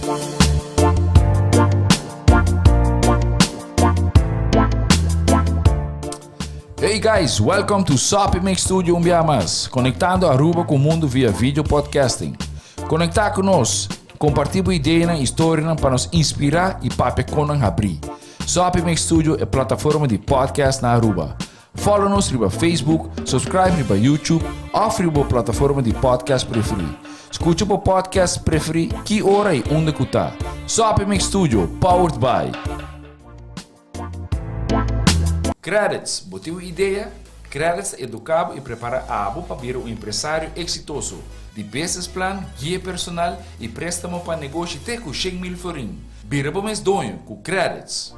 Hey guys, welcome to Soppy Mix Studio un bia mas, conectando Aruba cu mundo via video podcasting. Conecta cu nos, comparti bo ideanan y storianan pa nos inspira y papia con nan habri. Soppy Mix Studio e plataforma di podcast na Aruba. Follow nos riba Facebook, subscribe riba YouTube of riba bo plataforma di podcast preferi. Scucha bo podcast preferi ki ora y unda cu ta. Soppy Mix Studio, powered by. Credits, bo tin un idea? Credits ta educa bo y prepara abo pa bira un empresario exitoso. Di business plan, guia personal y prestamo pa negoshi te cu 100,000 florin. Bira bo mes doño cu Credits.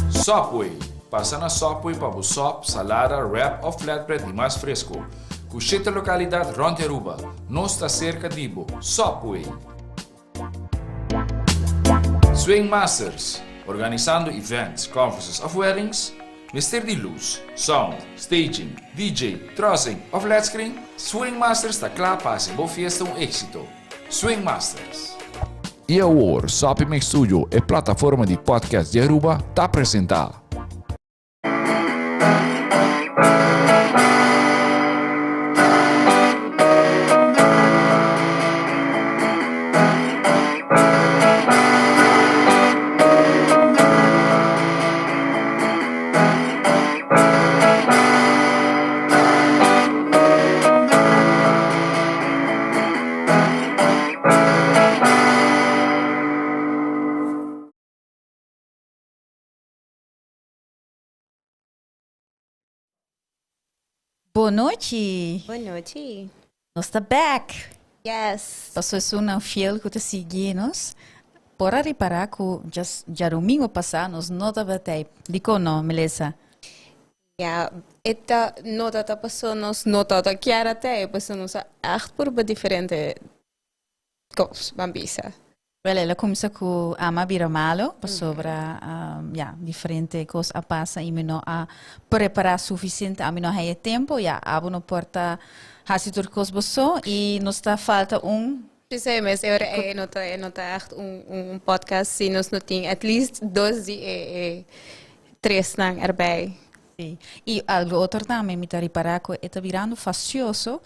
Subway, Pasa na Subway pa bo sop, salada, wrap of flatbread di mas fresco. Cu shete localidad rond di Aruba. Nos ta cerca di bo. Subway! Swing Masters, Organisando events, conferences of weddings? Mester di luz, sound, staging, DJ, trussing of led screen? Swing Masters ta cla pa haci bo fiesta un exito. Swing Masters! Y awor, Soppy Mix Studio, e plataforma di podcast di Aruba, ta presenta. Bon nochi. Bon nochi. Nos ta back. Yes. Paso esunnan fiel ku ta sigui nos por a ripará ku djadomingo pasá nos no tabata ei. Dikon no, Melissa? Ja, e ta no ta ta paso nos no ta ta kier a tei, paso nos a echt purba diferente kos, ban bisa. Wel, el a kumsa ku ama bira malo, pasobra ja, diferente kos a pasa i mi no a prepará sufisiente, ami no a haya tempo, ja, abo no por ta hasi tur kos bo so i nos ta falta un. P'esei mes e ora ei no ta, e no ta echt un un podcast si nos no tin at least dos di e e tresnan erbij. Sí. I algo otro tambe mi ta ripará ku e ta birando fastioso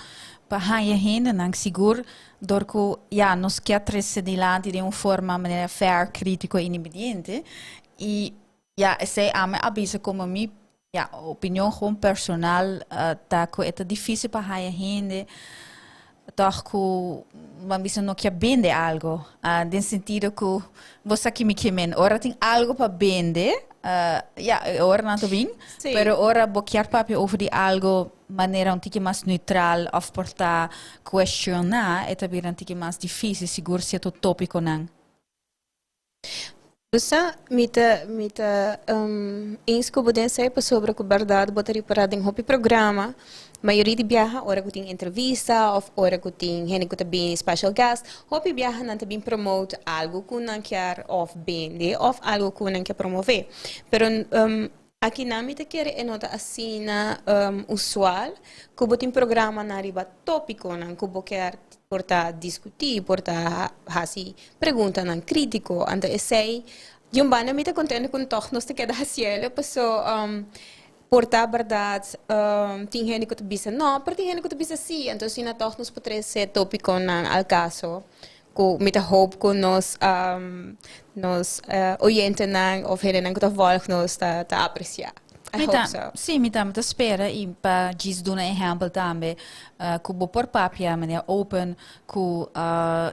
pa haña hendenan sigur dor ku ya nos kier trese dilanti den un forma manera fair, krítiko i independiente i ya esei ami a bisa komo mi ya opinion gewoon personal ta ku e ta difísil pa haña hende Tòg ku bo a bisa no kia bende algo, den sentido ku bo sa kimi ke men. Ora tin algo pa bende, ya, e ora nan ta bin, pero ora bo kier papia over di algo manera un tiki mas neutral òf por ta kuestioná, e ta bira un tiki mas difísil, sigur sierto tópikonan. Bo sa, mi ta, mi ta eens ku bo den esei pasobra ku bèrdat bo ta ripará den hopi programa, mayoria di biaha ora ku tin entrevista òf ora ku tin hende ku ta bini special guest, hopi biaha nan ta bin promote algu ku nan kier òf bende òf algu ku nan kier promové. Pero Akinan mi ta kere e no ta asina usual ku bo tin programanan riba tópikonan ku bo kier por ta diskutí, por ta hasi preguntanan krítiko. Anto esei di un banda mi ta kontento ku tòg nos ta keda hasiel paso por ta bèrdat tin hende ku ta bisa nò, pero tin hende ku ta bisa sí. Anto asina tòg nos por trese tópikonan al kaso. Ku mi ta hoop ku nos nos oyentenan of hendenan ku ta volg nos ta ta apresiá. I Mi ta, hope so. sí, mi tambe ta spera i pa djis duna ehèmpel tambe ku bo por papia manera open ku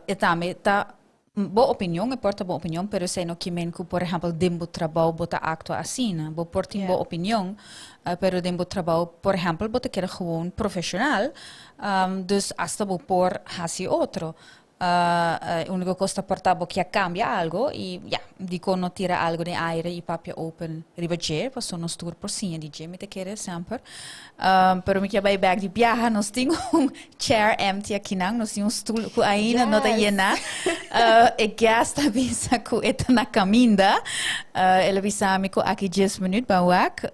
e tambe ta bo opinion, e por ta bo opinion, pero esei no ke men ku por ehèmpel den bo trabou bo ta aktua asina. Bo por tin bo opinion, pero den bo trabou por ehèmpel bo ta keda gewoon profeshonal Dus hasta bo por haci otro. E unico cos ta por ta bo kier cambia algo y ya, dicon no tira algo den aire y papia open riba dje, paso nos tur por siña di dje, mi ta kere semper. Pero mi kier bay bek di biaha, nos tin un chair empty akinan, nos tin un stoel cu ainda no ta yena. E guest a bisa ku e ta na kaminda. El a bisa mi ku aki 10 minuut ban wak.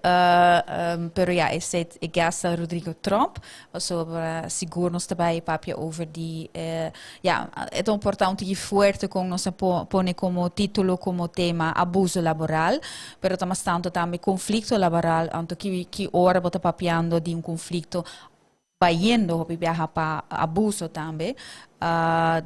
Pero ja, esei e guest ta Rodrigo Tromp. Pasobra sigur nos ta bai papia over di ja, e ta un porta un tiki fuerte kon nos a pone komo titulo, komo tema abuso laboral. Pero ta mas tanto tambe konflikto laboral. Anto ki ki ora bo ta papiando di un konflikto bayendo hopi biaha pa abuso tambe.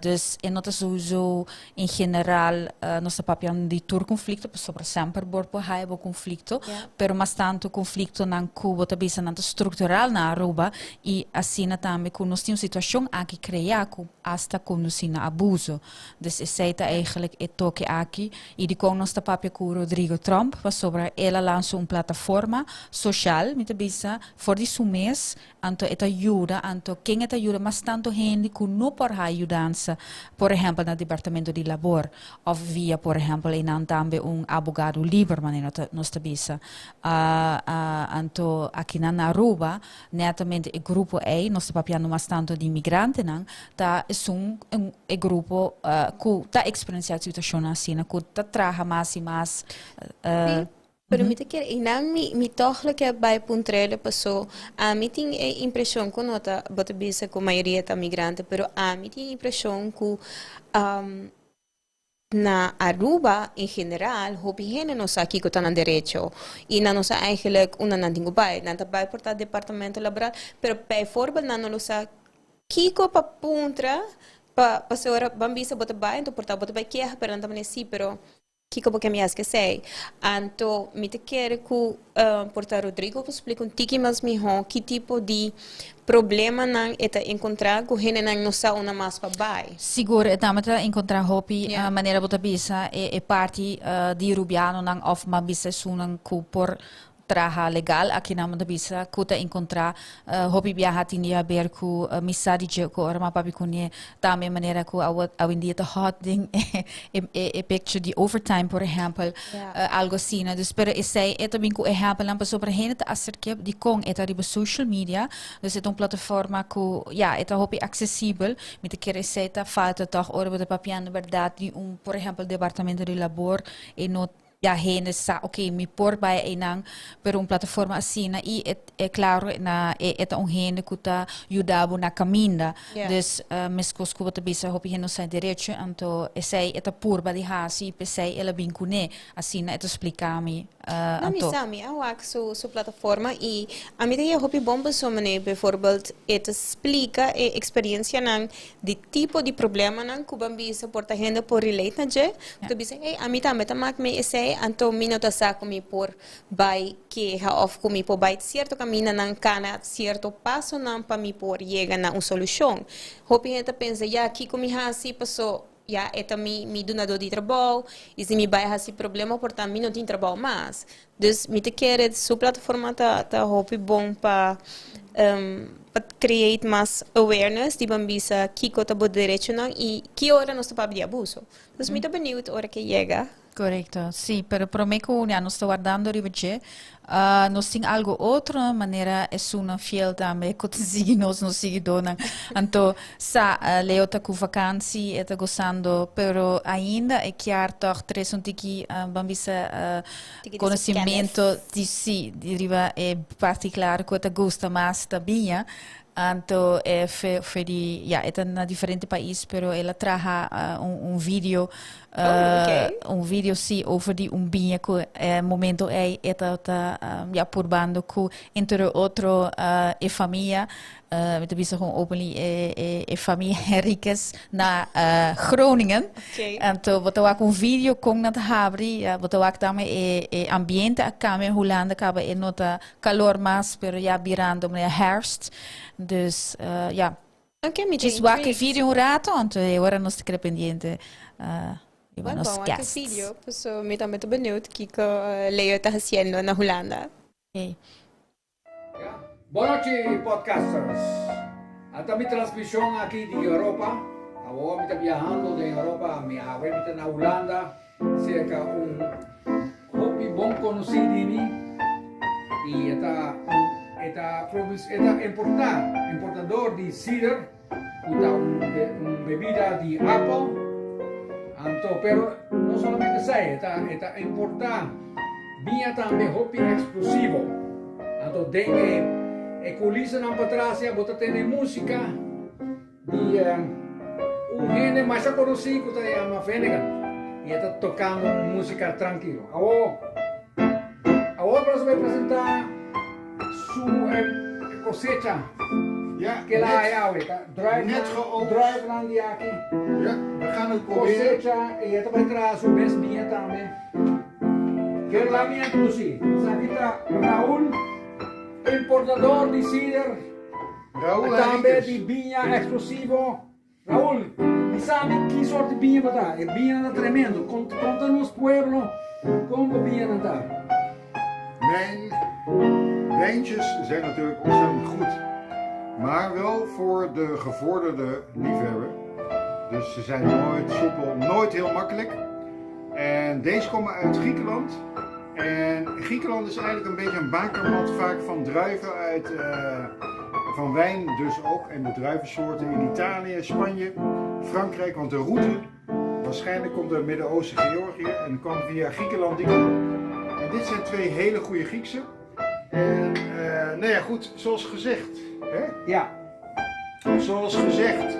Dus e no ta souzo en general nos ta papiando di tur conflicto pasobra semper bo por haya bo conflicto, pero mas tanto conflictonan cu bo ta bisa nan ta structural na Aruba y asina tambe cu nos tin un situacion aki crea cu hasta conduci na abuso. Dus esey ta eigenlijk e toke aki y dicon nos ta papia cu Rodrigo Tromp pasobra el a lansa un plataforma social mi ta bisa for di su mes. Anto e ta yuda, anto ken e ta yuda mas tanto hende ku no por haya yudansa, por ehèmpel na departamento di labor òf via por ehèmpel einan tambe un abogado liber manera nos ta bisa. Anto akinan na Aruba netamente e grupo ei, nos ta papiando mas tanto di migrantenan, ta esun e grupo ku ta eksperensiá situashonnan asina ku ta traha mas i mas. Pero mi ta kere, i nan mi mi tòg lo ke bai puntr'el paso ami tin e impreshon ku no ta, bo ta bisa ku mayoria ta migrante, pero ami tin e impreshon ku na Aruba en general hopi hende no sa kiko ta nan derecho i nan no sa eigenlijk unda nan tin ku bai. Nan ta bai por ta departamento laboral, pero bijvoorbeeld nan no lo sa kiko pa puntra pa pasobra ban bisa bo ta bai anto por ta bo ta bai keha pero nan ta manda si pero Kiko bo ke mi haci esey? Anto mi ta kere ku por ta Rodrigo por splika un tiki mas miho ki tipo di problemanan e ta enkontra ku hendenan no sa unda mas pa bai. Sigur e tambe ta enkontra hopi manera bo ta bisa e parti di rubianonan of mas bisa esunnan ku por traha legal aki nan ta bisa ku ta enkontrá hopi biaha tin di haber ku mi sa di dje ku ora mi a papia kuné tambe manera ku awendia ta hot den e picture di overtime por ehèmpel algo asina dus pero esei e ta bin ku ehèmpelnan pasobra hende ta aserk'é dikon e ta riba social media dus e ta un plataforma ku ya e ta hopi aksesibel mi ta kere esei ta falta tòg ora bo ta papiando bèrdat di un por ehèmpel departamento di labor e no Ya hende sa ok mi por bai einan pero un plataforma asina y e e claro na e e ta un hende cu ta yuda bo na caminda dus mescos cu bo ta bisa hopi hende no sa derecho anto esey e ta purba di haci y pesey el a bin cune asina e ta splica mi No mi anto. sa mi a wak su su plataforma y ami ta haya hopi bon pasobra manera bijvoorbeeld e ta splica e experiencianan Di tipo di problemanan ku ban bisa por ta hende por relate na dje, ku ta bisa, hey, ami tambe ta mak mi esei, anto mi no ta sa ku mi por bai keha òf ku mi por bai sierto kamindanan, kana sierto pasonan pa mi por yega na un solushon. Hopi hende ta pensa, ya, kiko mi hasi paso ya e ta mi mi dunadó di trabou i si mi bai hasi problema por ta mi no tin trabou mas. Dus mi ta kere su plataforma ta ta hopi bon pa pa create mas awareness di ban bisa kiko ta bo derechonan y ki ora nos ta papia di abuso. Dus mi ta beniut ora ke yega. Correcto, si, pero prome cu ya nos ta wardando riba dje, nos tin algo otro manera esunnan fiel tambe cu ta sigui nos, nos siguidornan. Anto sa Leo ta cu vakantie, e ta gozando, pero ainda e kier toch tres un tiki ban bisa Tiki di su Conocimento kennis. di si, di riba e parti claro cu e ta gusta mas ta biña. Anto e fe fe di, ya, e ta na diferente pais, pero el a traha un un video, Oh, okay. un video si over di un biña cu e momento ey e ta ta ya purbando cu entre otro e famia. Mi ta bisa gewoon openly e, e, e familia Henriquez na Groningen. Okay. Anto bo ta wak un video kon nan ta habri, ja, bo ta wak tambe e, e ambiente a cambia Hulanda kaba e no ta calor mas, pero ya birando manera herfst. Dus ja. Okay, mi ta Djis wak e intrigued. video un rato, anto e ora nos ta keda pendiente riba Wel, nos bon, wak e guests. video, paso mi tambe ta benieuwd kiko Leo ta haciendo na Hulanda. Okay. Bon nochi podcasters. Ata mi transmision aki di Europa. Awor mi ta biahando den Europa, mi awe mi ta na Hulanda cerca un hopi bon conoci di mi y e ta un e ta e ta importa, importador di cider cu ta un un bebida di apel. Anto, pero no solamente esei, e ta importá biña tambe hopi eksklusivo. Anto den e kulisanan patras ya bo ta tene músika di un hende masha konosí ku ta yama Venegan i e ta tokando un músika trankilo. Awor, awor nos bai presentá su kosecha Ja, ke la net, hay awe. Ta net druifnan, geoogst. druifnan di aki. Ja, we gaan het proberen. Kosecha i e ta bai traha su mes biña tambe. Ker la mi introdusí. Esaki ta Raul, importador di cider. Raul Tambe Henriquez. di biña eksklusivo. Raul, bisa mi ki sort di biña bo ta. E biñanan ta tremendo. Konta nos pueblo kon bo biñanan ta. Mijn wijntjes zijn natuurlijk ontzettend goed. Maar wel voor de gevorderde liefhebber. Dus ze zijn nooit soepel, nooit heel makkelijk. En deze komen uit Griekenland. En Griekenland is eigenlijk een beetje een bakermat vaak van druiven uit, van wijn dus ook. En de druivensoorten in Italië, Spanje, Frankrijk. Want de route waarschijnlijk komt uit Midden-Oosten, Georgië en kwam via Griekenland die kant op. En dit zijn twee hele goede Griekse. En nou ja, goed, zoals gezegd. Hè? Ja. Zoals gezegd,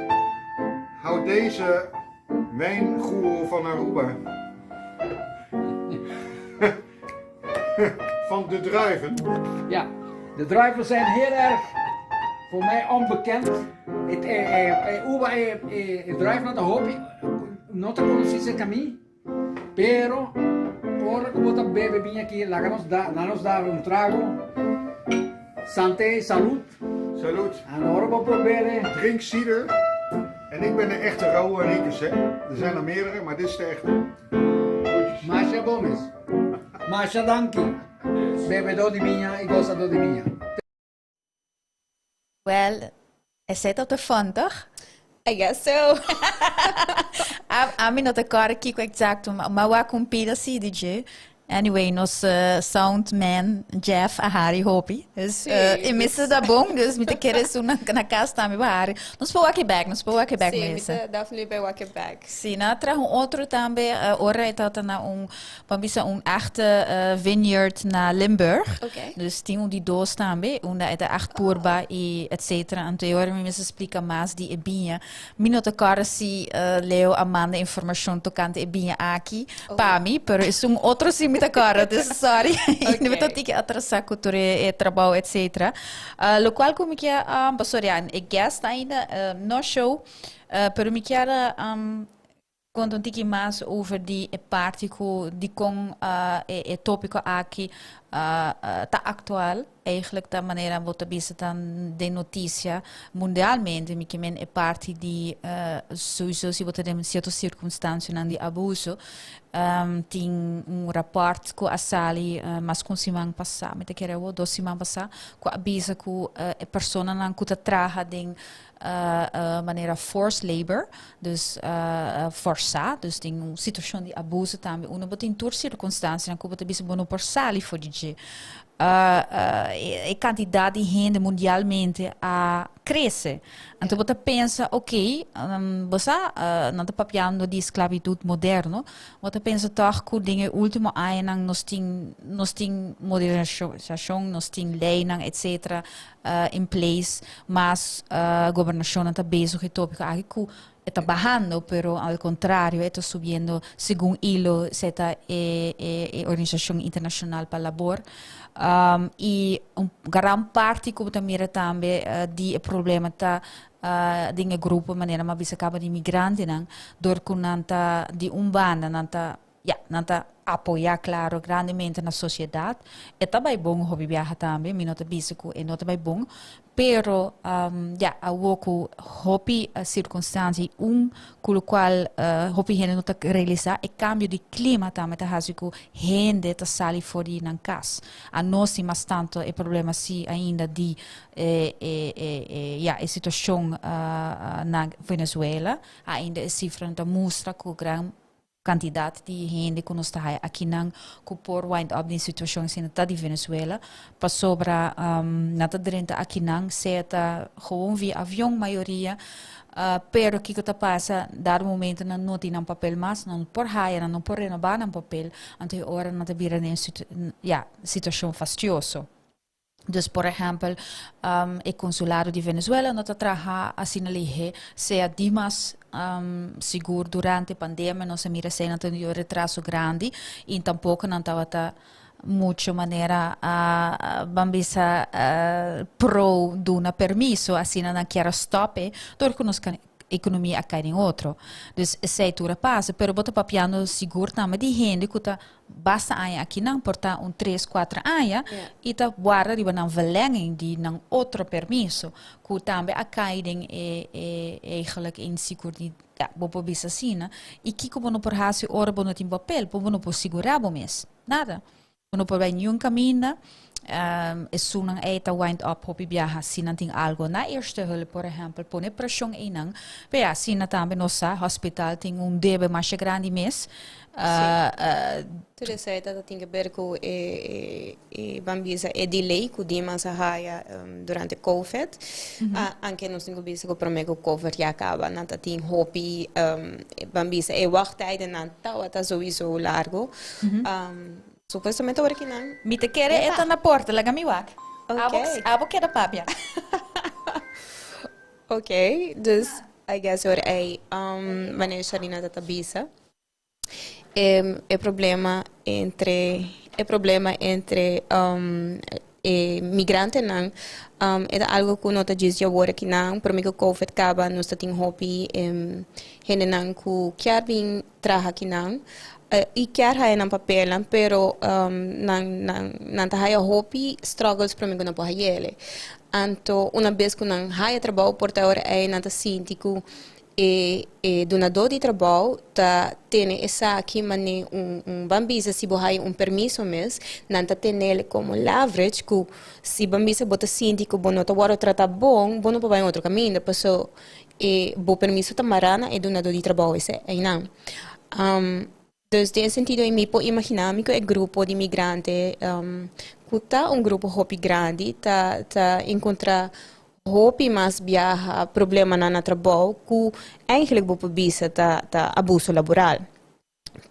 houdt deze wijngoeroe van Aruba van de druiven. Ja, de druiven zijn heel erg voor mij onbekend. Het, uva, druiven ta hopi, no ta konosí serka mi, pero ora ku bo ta bebe biña aki, laga nos da, laga nos dar un trago. Santé, salud. Salud. En ora bo por bebe. Drink cider. En ik ben de echte Raúl Henriquez, hè. Er zijn er meerdere, maar dit is de echte. Groetjes. Masha Gomez. Masha danki. Bebedó di biña i gosadó di biña. Well, esei ta fun, toch? I guess so. Ami no ta kòrda kiko eksakto, ma wak un pida si DJ. Anyway, nos soundman Jeff a hari hopi. Dus e mester ta bon, dus mi ta kere esun na kas tambe pa hari. Nos por wak e bek, nos por wak e bek Sí, mi mester. ta definitely bai wak e bek. Sí, nan a traha un otro tambe, ora e tabata na un, pa bisa un echte vineyard na Limburg. Dus tin un di dos tambe, unda e ta echt purba i etcetera. Anto e ora mi mester splika mas di e biña. Mi no ta kòrda si Leo a manda informashon tokante e biña aki pa mi, pero esun otro si mi ta kòrda, dus sorry. Mi ta tiki atrasá ku tur e trabou etcetera. Lokual ku mi kier, pasobra ya e guest ainda no show, pero mi kier a konta un tiki mas over di e parti ku dikon e tópiko aki ta aktual. Eigenlijk ta manera bo ta bisa ta den notisia mundialmente, mi ke men e parti di souiso si bo ta den sierto sirkunstansianan di abuso. Tin un rapòrt ku a sali mas ku un siman pasá, mi ta kere awor dos siman pasá, ku a bisa ku e personanan ku ta traha den manera forced labor, dus forsá, dus den un situashon di abuso tambe, unda bo tin tur sirkunstansianan ku bo ta bisa bo no por sali for di dje. E kantidat di hende mundialmente a krese. Anto bo ta pensa, ok, bo sa, nan ta papiando di sklabitut moderno, bo ta pensa tòg ku den e último añanan nos tin, nos tin modernisashon, nos tin leinan, etcetera, in place, mas gobernashonnan ta bezig ku e tópiko aki ku e ta bahando, pero al kontrario e ta subiendo segun ILO, esei ta e e Organisashon Internashonal pa Labor. I un gran parti ku bo ta mira tambe di e problema ta den e grupo manera mi a bisa kaba di migrantenan, dor ku nan ta di un banda nan ta ya, nan ta apoyá klaro grandemente na sosiedat. E ta bai bon hopi biaha tambe, mi no ta bisa ku e no ta bai bon, pero ya, awor ku hopi sirkunstansia i un ku lokual hopi hende no ta realisá, e kambio di klima tambe ta hasi ku hende ta sali for di nan kas. Anos tin mas tantu e problema si ainda di e e e ya, e situashon na Venezuela, ainda e sifranan ta mustra ku gran kantidat di hende ku nos ta haya akinan ku por wind up den situashon asina ta di Venezuela, pasobra nan ta drenta akinan sea ta gewoon via avion mayoria. Pero kiko ta pasa, dado momento nan no tin nan papel mas, nan no por haya, nan no por renoba nan papel, anto e ora nan ta bira den ya, situacion fastioso. Dus por ehempel, e consulado di Venezuela no ta traha asina lihe, sea dimas sigur durante pandemia nos a mira esey nan ta un retraso grandi y tampoco nan tabata mucho manera ban bisa pro duna permiso asina nan kier a stop e dor cu nos economia a cay den otro. Dus esey tur a pasa pero bo ta papiando sigur tambe di hende cu ta basta aña akinan por ta un tres cuatro aña y ta warda riba nan verlenging di nan otro permiso cu tambe a cay den e e eigenlijk inseguridad bo por bisa asina y kico bo no por haci ora bo no tin papel bo no por sigura bo mes. Nada. Bo no por bai niun kaminda. Esunnan ei ta wind up hopi biaha si nan tin algo na eerste hulp, por ehempel, pone preshon einan. Pero ya, asina tambe nos sa, hospital tin un debe masha grandi mes. Tur esei ta tin ke ber ku e ban bisa e delay ku Dimas a haya durante covid. Anke nos tin ku bisa ku prome ku covid ya kaba nan ta tin hopi ban bisa e wachttijdennan tabata souiso largo. Supuestamente ora ki nan. Mi ta kere e ta na porta, laga mi wak. Ok. Abo keda papia. Ok, dus I guess ora ei wanneer Sharina ta ta bisa e problema entre e problema entre e migrantenan e ta algo ku no ta djis djawor aki nan prome ku covid kaba nos ta tin hopi hendenan ku kier bin traha aki nan i kier haya nan papelnan pero nan nan nan ta haya hopi struggles prome ku nan por hayele anto una bes ku nan haya trabou por ta ora ei nan ta sinti ku E e dunadó di trabou ta tene esaki manera un un ban bisa si bo haya un permiso mes, nan ta tenel komo leverage ku si ban bisa bo ta sinti ku bo no ta wòrdu tratá bon, bo no por bai un otro kaminda paso e bo permiso ta mará na e dunadó di trabou esei einan. Dus den e sentido ei mi por imaginá mi ku e grupo di migrante ku ta un grupo hopi grandi ta ta enkontrá hopi mas biaha problemanan na trabou ku eigenlijk bo por bisa ta ta abuso laboral.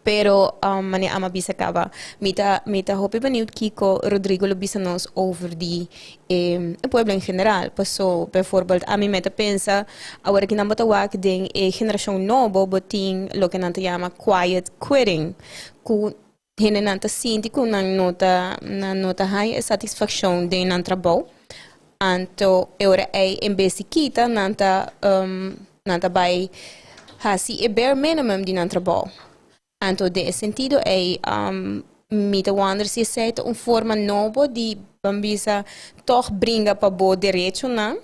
Pero manera Ama bisa kaba mi ta mi ta hopi beniut kiko Rodrigo lo bisa nos over di e pueblo en general. Paso bijvoorbeeld ami me ta pensa awor ki nan bo ta wak den e generashon nobo bo tin loke nan ta yama quiet quitting ku hendenan ta sinti ku nan no ta nan no ta haña e satisfakshon den nan trabou anto e ora ei en bes di kita nan ta nan ta bai hasi e bare minimum di nan trabou. Anto den e sentido ei mi ta wonder si esei ta un forma nobo di ban bisa tòg bringa pa bo derechonan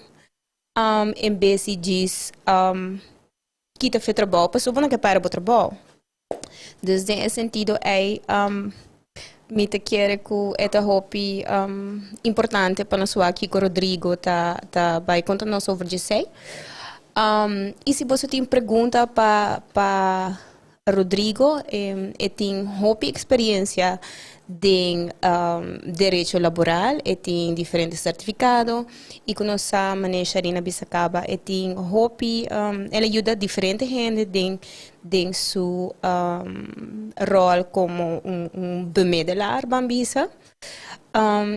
en bes di djis kita fe trabou pasobra bo no ke para bo trabou. Dus den e sentido ei mi ta kere ku e ta hopi importante pa nos wak kiko Rodrigo ta ta bai konta nos over djesei. I si boso tin pregunta pa pa Rodrigo e tin hopi experiencia den derecho laboral, e tin diferente certificado y cu nos sa manera Sharina bisa caba e tin hopi el a yuda diferente hende den den su rol como un bemiddelaar ban bisa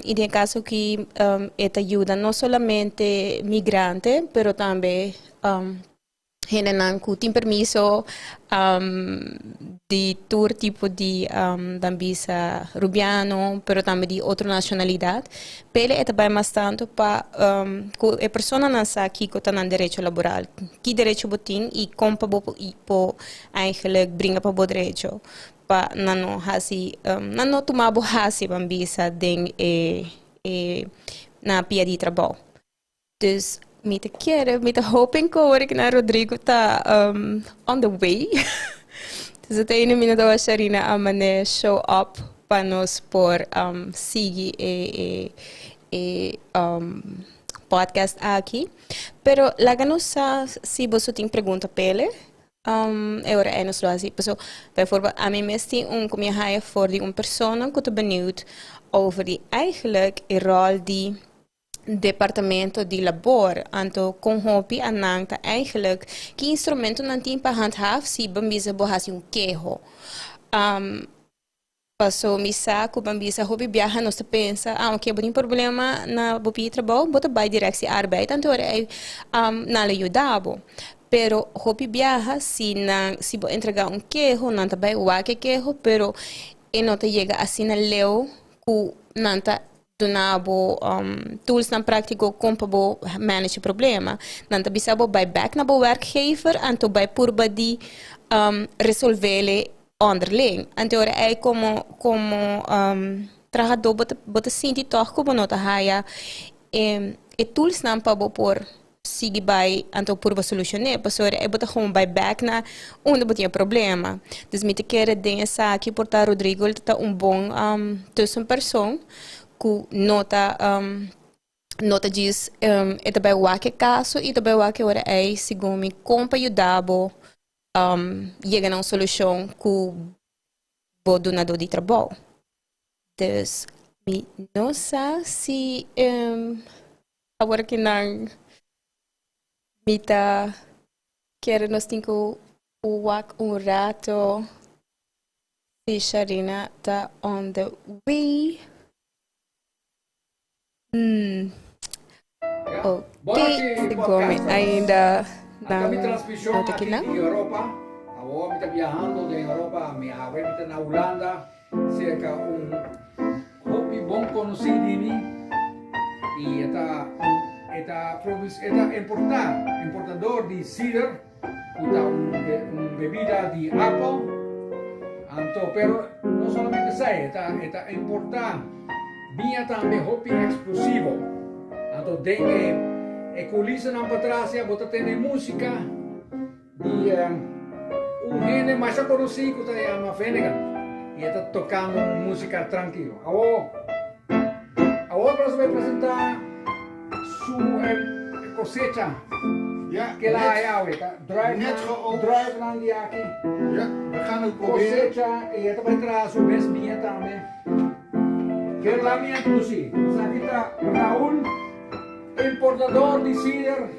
y den e caso aki e ta yuda no solamente migrante pero tambe Hendenan ku tin permiso di tur tipo di dan bisa rubiano pero tambe di otro nashonalidat. Pele e ta bai mas tantu pa ku e personanan sa kiko ta nan derecho laboral, ki derecho bo tin i kon pa bo por eigenlijk bringa pa bo derecho pa nan no hasi nan no tuma bo hasi ban bisa den e na pia di trabou. Dus mi ta kere, mi ta hoping ku ora ku nan Rodrigo ta on the way. Dus ta ene mi ta Sharina a mane show up pa nos por sigui e e e podcast aki. Pero laga nos sa si boso tin pregunta p'ele. E ora ei nos lo hasi. Paso, bijvoorbeeld, ami mes tin un ku mi a haya for di un persona ku ta benieuwd over di eigenlijk e rol di. Departamento di Labor. Anto kon hopi a nan ta eigenlijk ki instrumento nan tin pa handhaaf si ban bisa bo hasi un keho. Paso mi sa ku ban bisa hopi biaha nos ta pensa, ah oke bo tin problema na bo pidi trabou bo ta bai Directie Arbeid anto ora ei nan lo yuda bo. Pero hopi biaha si nan si bo entrega un keho nan ta bai wak e keho pero e no ta yega asina leu ku nan ta duna bo toolsnan práktiko kon pa bo manage e problema. Nan ta bisa bo bai bèk na bo werkgever anto bai purba di resolvele onderling. Anto ora ei komo komo trahadó bo ta bo ta sinti tòg ku bo no ta haya e e toolsnan pa bo por sigui bai anto purba solushon'é pasobra e bo ta gewoon bai bèk na unda bo tin e problema. Dus mi ta kere den esaki por ta Rodrigo ta un bon tussenpersoon ku no ta no ta djis e ta bai wak e kaso i ta bai wak e ora ei segun mi kon pa yuda bo yega na un solushon ku bo dunadó di trabou. Dus mi no sa si awor ki nan mi ta kere nos tin ku wak un rato si Sharina ta on the way. Ok, segun mi ainda nan no ta kinan. Awor mi ta biahando den Europa, mi awe mi ta na Hulanda, cerca un hopi bon conoci di mi y e ta e ta e ta importa, importador di cider cu ta un un bebida di apel, anto pero no solamente esai e ta e ta importa biña tambe hopi exclusivo, anto den e e culisanan patras ya bo ta tene musica di un hende masha conoci cu ta yama Venegan y e ta tocando un musica trankilo. Awor awor nos ta bay presenta su cosecha Ja, que la net, hay awe. Ta net druifnan, geoogst. druifnan di aki. Ja, we gaan het proberen. Cosecha y e ta bay traha su mes biña tambe. Pero laat mi introduci. Esaki ta Raul, importador di cider.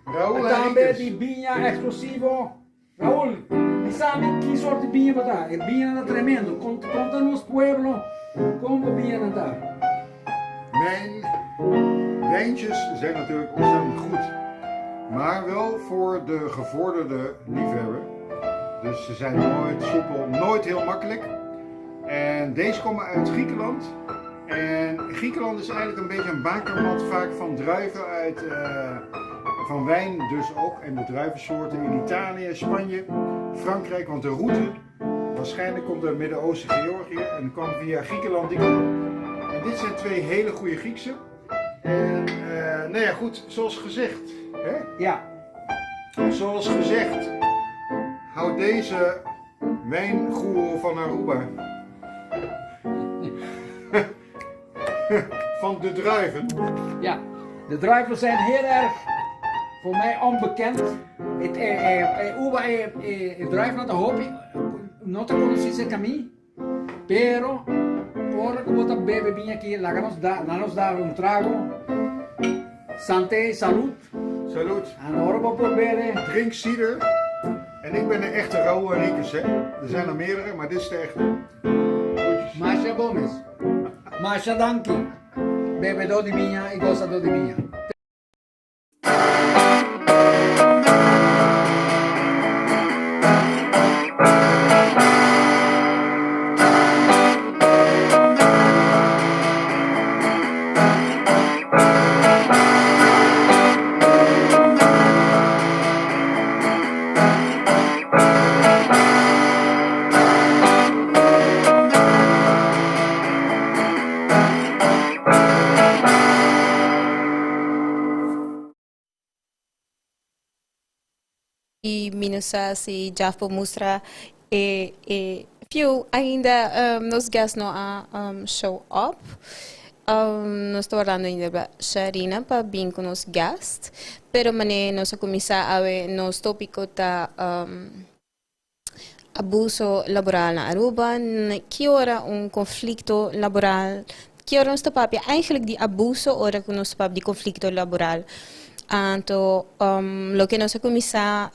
Raul Tambe Henriquez. di biña exclusivo. Raul, bisa mi ki sort di biña bo ta? E biñanan ta tremendo. Conta nos pueblo con bo biñanan ta. Mijn wijntjes zijn natuurlijk ontzettend goed. Maar wel voor de gevorderde liefhebber. Dus ze zijn nooit soepel, nooit heel makkelijk. En deze komen uit Griekenland. En Griekenland is eigenlijk een beetje een bakermat vaak van druiven uit, van wijn dus ook. En de druivensoorten in Italië, Spanje, Frankrijk. Want de route waarschijnlijk komt uit Midden-Oosten, Georgië en kwam via Griekenland die kant op. En dit zijn twee hele goede Griekse. En nou ja, goed, zoals gezegd. Hè? Ja. Zoals gezegd, houdt deze wijngoeroe van Aruba van de druiven. Ja, de druiven zijn heel erg voor mij onbekend. Het, uva, druiven ta hopi, no ta conoci cerca mi, pero ora cu bo ta bebe biña aki, laga nos da, laga nos dar un trago. Santé, salud. Salud. En ora bo por bebe. Drink cider. En ik ben de echte Raúl Henriquez, hè. Er zijn er meerdere, maar dit is de echte. Groetjes. Masha Gomez. Masha danki. Bebedó di biña y gozadó di biña. Y mi no sa si Jeff por mustra e e few ainda nos guest no a show up. Nos ta wardando ainda riba Sharina pa bin cu nos guest. Pero mane nos a cuminsa awe nos topico ta abuso laboral na Aruba. Ki ora un conflicto laboral. Ki ora nos ta papia eigenlijk di abuso ora ku nos ta papia di konflikto laboral. Anto loke nos a kuminsá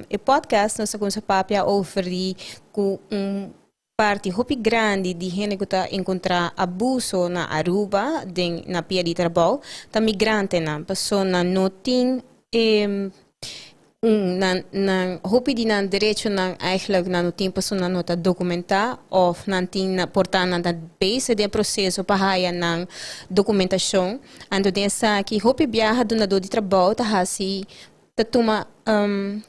e podcast nos a kuminsá papia over di ku un parti hopi grandi di hende ku ta enkontrá abuso na Aruba den na pia di trabou ta migrantenan pasobra nan no tin e un nan nan hopi di nan derechonan eigenlijk nan no tin pasobra nan no ta dokumentá òf nan tin na por ta nan ta bezig den e proseso pa haya nan dokumentashon. Anto den esaki hopi biaha dunadó di trabou ta hasi ta tuma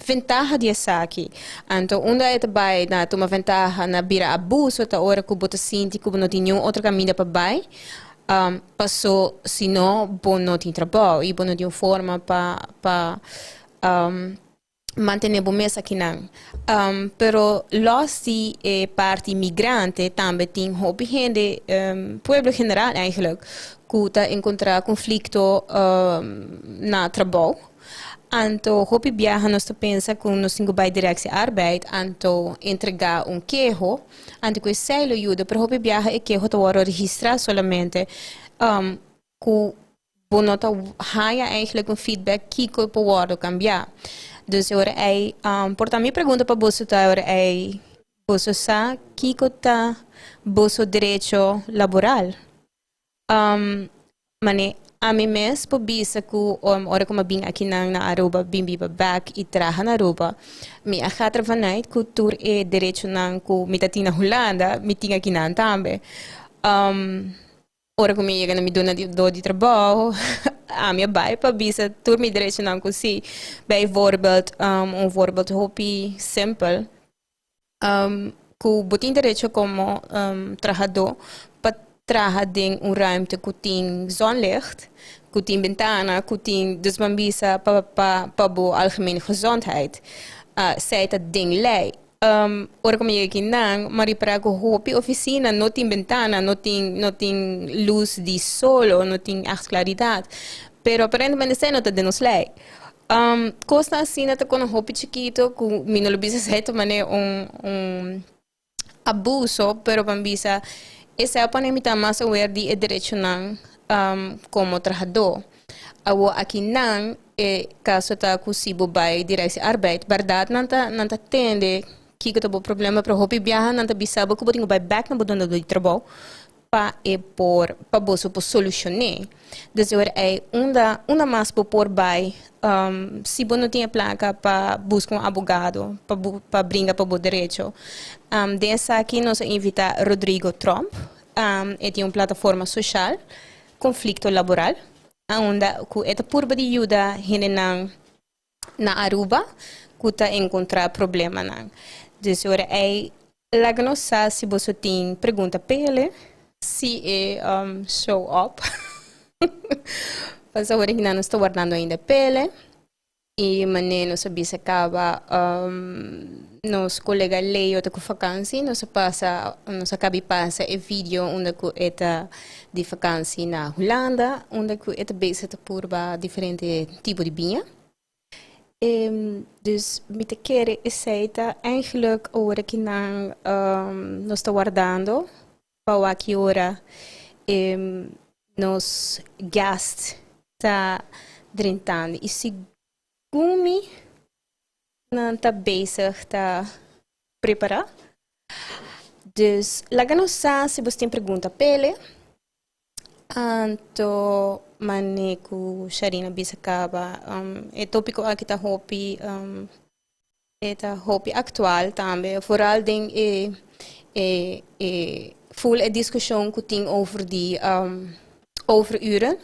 ventaha di esaki. Anto unda e ta bai na tuma ventaha na bira abuso ta ora ku bo ta sinti ku bo no tin niun otro kaminda pa bai paso si no bo no tin trabou i bo no tin un forma pa pa mantené bo mes akinan. Pero lòs di e parti migrante tambe tin hopi hende, pueblo general eigenlijk, ku ta enkontrá konflikto na trabou. Anto hopi biaha nos ta pensa ku nos tin ku bai Directie Arbeid anto entregá un keho, anto ku esei lo yuda, pero hopi biaha e keho ta wòrdu registrá solamente ku bo no ta haña eigenlijk un feedback kiko por wòrdu kambiá. Dus e ora ei, por ta mi pregunta pa boso ta e ora ei, boso sa kiko ta boso derecho laboral? Mane, ami mes por bisa ku ora ku mi a bin akinan na Aruba, bin biba bèk i traha na Aruba, mi a gatra vanuit ku tur e derechonan ku mi ta tin na Hulanda, mi tin akinan tambe. Ora ku mi yega na mi dunadó di trabou, ami a bai pa bisa tur mi derechonan ku si. Bijvoorbeeld, un voorbeeld hopi simpel, ku bo tin derecho komo trahadó pa traha den un ruimte ku tin zonlicht, ku tin bentana, ku tin, dus ban bisa pa pa bo algemene gezondheid. Esei ta den lei. Ora ku mi yega akinan, mi a ripará ku hopi ofisina no tin bentana, no tin no tin lus di solo, no tin ègt klaridat. Pero aparentemente esei no ta den nos lei. Kosnan asina ta kono hopi chikito ku mi no lo bisa esei ta manera un un abuso, pero pa mi bisa esei a pone mi ta mas aware di e derechonan komo trahadó. Awor akinan E kaso ta ku si bo bai Directie Arbeid, bèrdat nan ta nan ta tende kiko ta bo problema, pero hopi biaha nan ta bisa bo ku bo tin ku bai bèk na bo dunadó di trabou pa e por pa boso por solushoné. Dus e ora ei unda unda mas bo por bai si bo no tin e plaka pa buska un abogado pa bo pa bringa pa bo derecho. Den esaki nos a invitá Rodrigo Tromp, e tin un plataforma soshal, Konflikto Laboral. Aunda ku e ta purba di yuda hendenan na Aruba ku ta enkontrá problemanan. Dus e ora ei laga nos sa si boso tin pregunta p'ele, si e show up. Pasobra nan nos ta wardando ainda p'ele. I manera nos a bisa kaba nos kolega Leo ta ku fakansi, nos a pasa, nos a kabi pasa e video unda ku e ta di fakansi na Hulanda, unda ku e ta bezig ta purba diferente tipo di biña. Dus mi ta kere esei ta eigenlijk ora ki nan nos ta wardando pa wak ki ora nos guest ta drentando y segun mi nan ta bezig ta prepara. Dus laga nos sa si bos tin pregunta p'ele. Anto mane ku Sharina bisa kaba e topiko aki ta hopi E ta hopi aktual tambe, vooral den e e e full e diskushon ku tin over di overuren,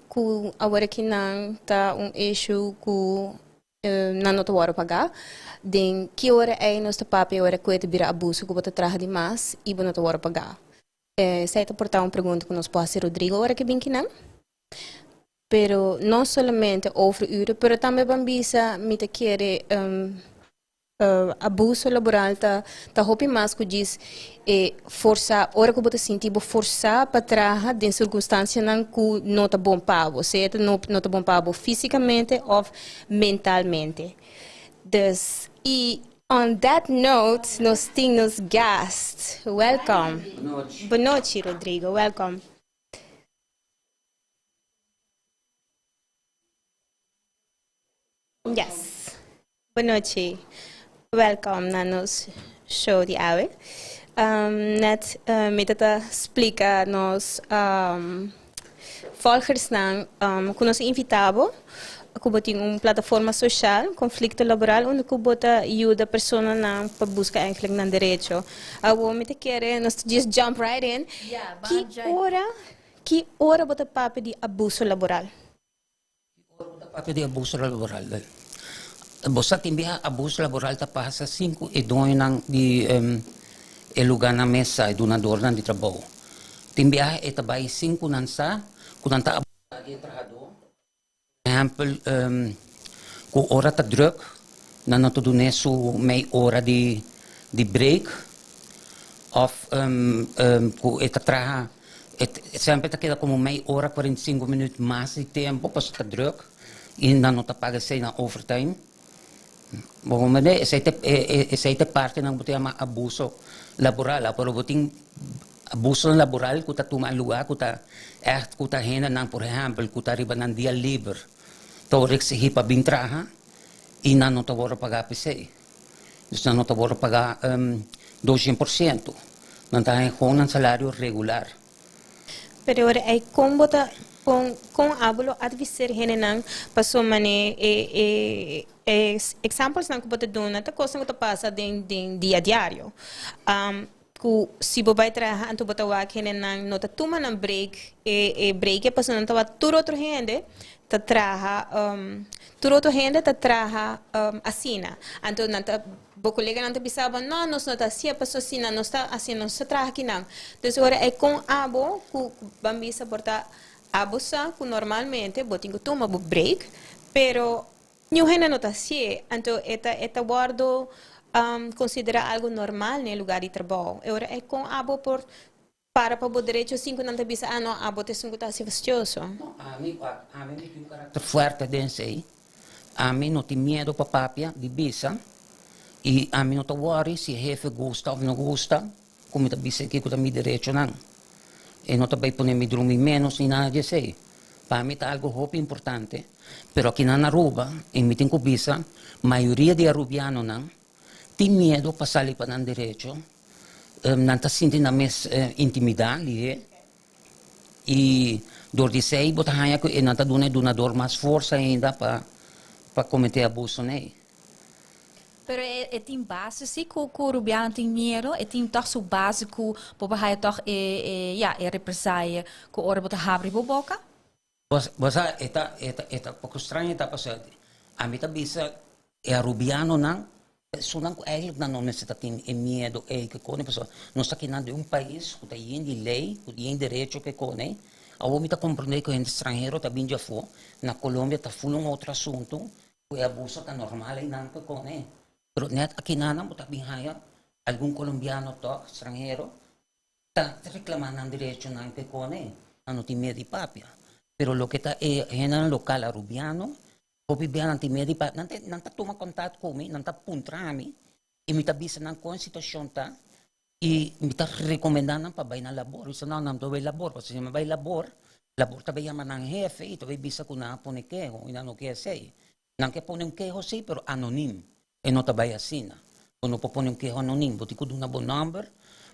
ku awor aki nan ta un issue ku nan no ta wòrdu pagá. Den ki ora ei nos ta papia ora ku e ta bira abuso ku bo ta traha di mas i bo no ta wòrdu pagá? Esei ta por ta un pregunta ku nos por hasi Rodrigo ora ke bin kinan. Pero no solamente overuren, pero tambe ban bisa mi ta kere abuso laboral ta ta hopi mas ku djis e forsa ora ku bo ta sinti bo forsá pa traha den sirkunstansianan ku no ta bon pa bo, sea ta no no ta bon pa bo físikamente òf mentalmente. Dus i. On that note, nos tin nos guest. Welcome. Bon nochi, Rodrigo. Welcome. Yes. Bon nochi. Welcome na nos show di awe. Net mi ta splica nos volgersnan cu nos invita bo cu bo tin un plataforma social, Conflicto Laboral, unda cu bo ta yuda personanan pa busca eigenlijk nan derecho. Awo mi ta kere nos ta just jump right in. Ki ora, ki ora bo ta papia di abuso laboral? Ki ora bo ta papia di abuso laboral? Bo sa tin biaha abuso laboral ta pasa sin cu e doñonan di e lugarnan mes sa, e dunadornan di trabou. Tin biaha e ta bay sin cu nan sa cu nan ta abusa di e trahador. Por ehempel, cu ora ta druk, nan no ta dun'é su mei ora di di break of cu e ta traha semper ta keda como mei ora, 45 minuut mas di tempo pasobra ta druk y nan no ta paga esey na overtime. Bo comprende? Esey ta esey ta e partenan cu bo ta yama abuso laboral. Pero bo tin Abusonan laboral ku ta tuma lugá ku ta ègt ku ta hendenan, por ehèmpel, ku ta riba nan dia liber ta wòrdu eksigí pa bin traha i nan no ta wòrdu pagá p'esei. Dus nan no ta wòrdu pagá 200%. Nan ta haña gewoon nan salario regular. Pero ora ei kon bo ta kon kon abo lo adviser hendenan pasobra manera e e e exampelsnan ku bo ta duna ta kosnan ku ta pasa den den dia diario. Ku si bo bai traha anto bo ta wak hendenan no ta tuma nan break e e break e pasobra nan ta wak tur otro hende ta traha tur otro hende ta traha asina anto nan ta bo koleganan ta bisa bo no nos no ta hacié pasobra asina nos ta asina nos ta traha akinan entonces ora e kon abo ku ban bisa por ta abo sa ku normalmente bo tin ku tuma bo break pero Niun hende no ta hacié, anto e ta e ta wordo considera algo normal n'e lugar di trabou. E ora ei con abo por para pa bo derecho sin cu nan ta bisa, ah no, abo ta esun cu ta haci fastioso? No, ami, wak, ami mi tin un karakter fuerte den esei. Ami no tin miedo pa papia di bisa i ami no ta worry si e hefe gusta of no gusta cu mi ta bisa e kico ta mi derechonan. E no ta bay pone mi drumi menos ni nada di esei. Pa mi ta algo hopi importante. Pero akinan na Aruba, i mi tin ku bisa, mayoria di arubianonan tin miedo pa sali pa nan derecho. Nan ta sinti nan mes intimidá lihé. I dor di esei bo ta haña ku e nan ta duna e dunador mas forsa ainda pa pa kometé abuso n'ei. Pero e e tin base si ku ku rubiano tin miedo, e tin tòg su base ku bo por haya tòg e e ya e represaille ku ora bo ta habri bo boka. Bo sa e ta e ta e ta poko straño e ta pasobra ami ta bisa e arubianonan esunnan ku eigenlijk nan no mester ta tin e miedo ei ke kone pasobra nos ta kinan den un pais ku ta yen di lei ku yen derecho ke kone awor mi ta komprende ku hende stranhero ta bin djafó na Colombia ta ful un otro asuntu ku e abuso ta normal einan ke kone pero net akinan bo ta bin haya algun colombiano tòg stranhero Ta reclama nan derechonan pe cone, nan no tin miedo di papia. Pero loke ta e hendenan local Arubiano, hopi bia nan tin miedo di papia. Nan ta nan ta tuma contact cu mi, nan ta puntra mi y mi ta bisa nan con e situacion ta y mi ta recomenda nan pa bay na labor. Mi bisa no, nan no ta bay labor, pasobra si nan bay labor, labor ta bay yama nan hefe y ta bay bisa cu nan a pone keho y nan no kier esey. Nan ke pone un keho si, pero anonim. E no ta bai asina. Bo no por pone un keho anonim. Bo tin ku duna bo nòmber,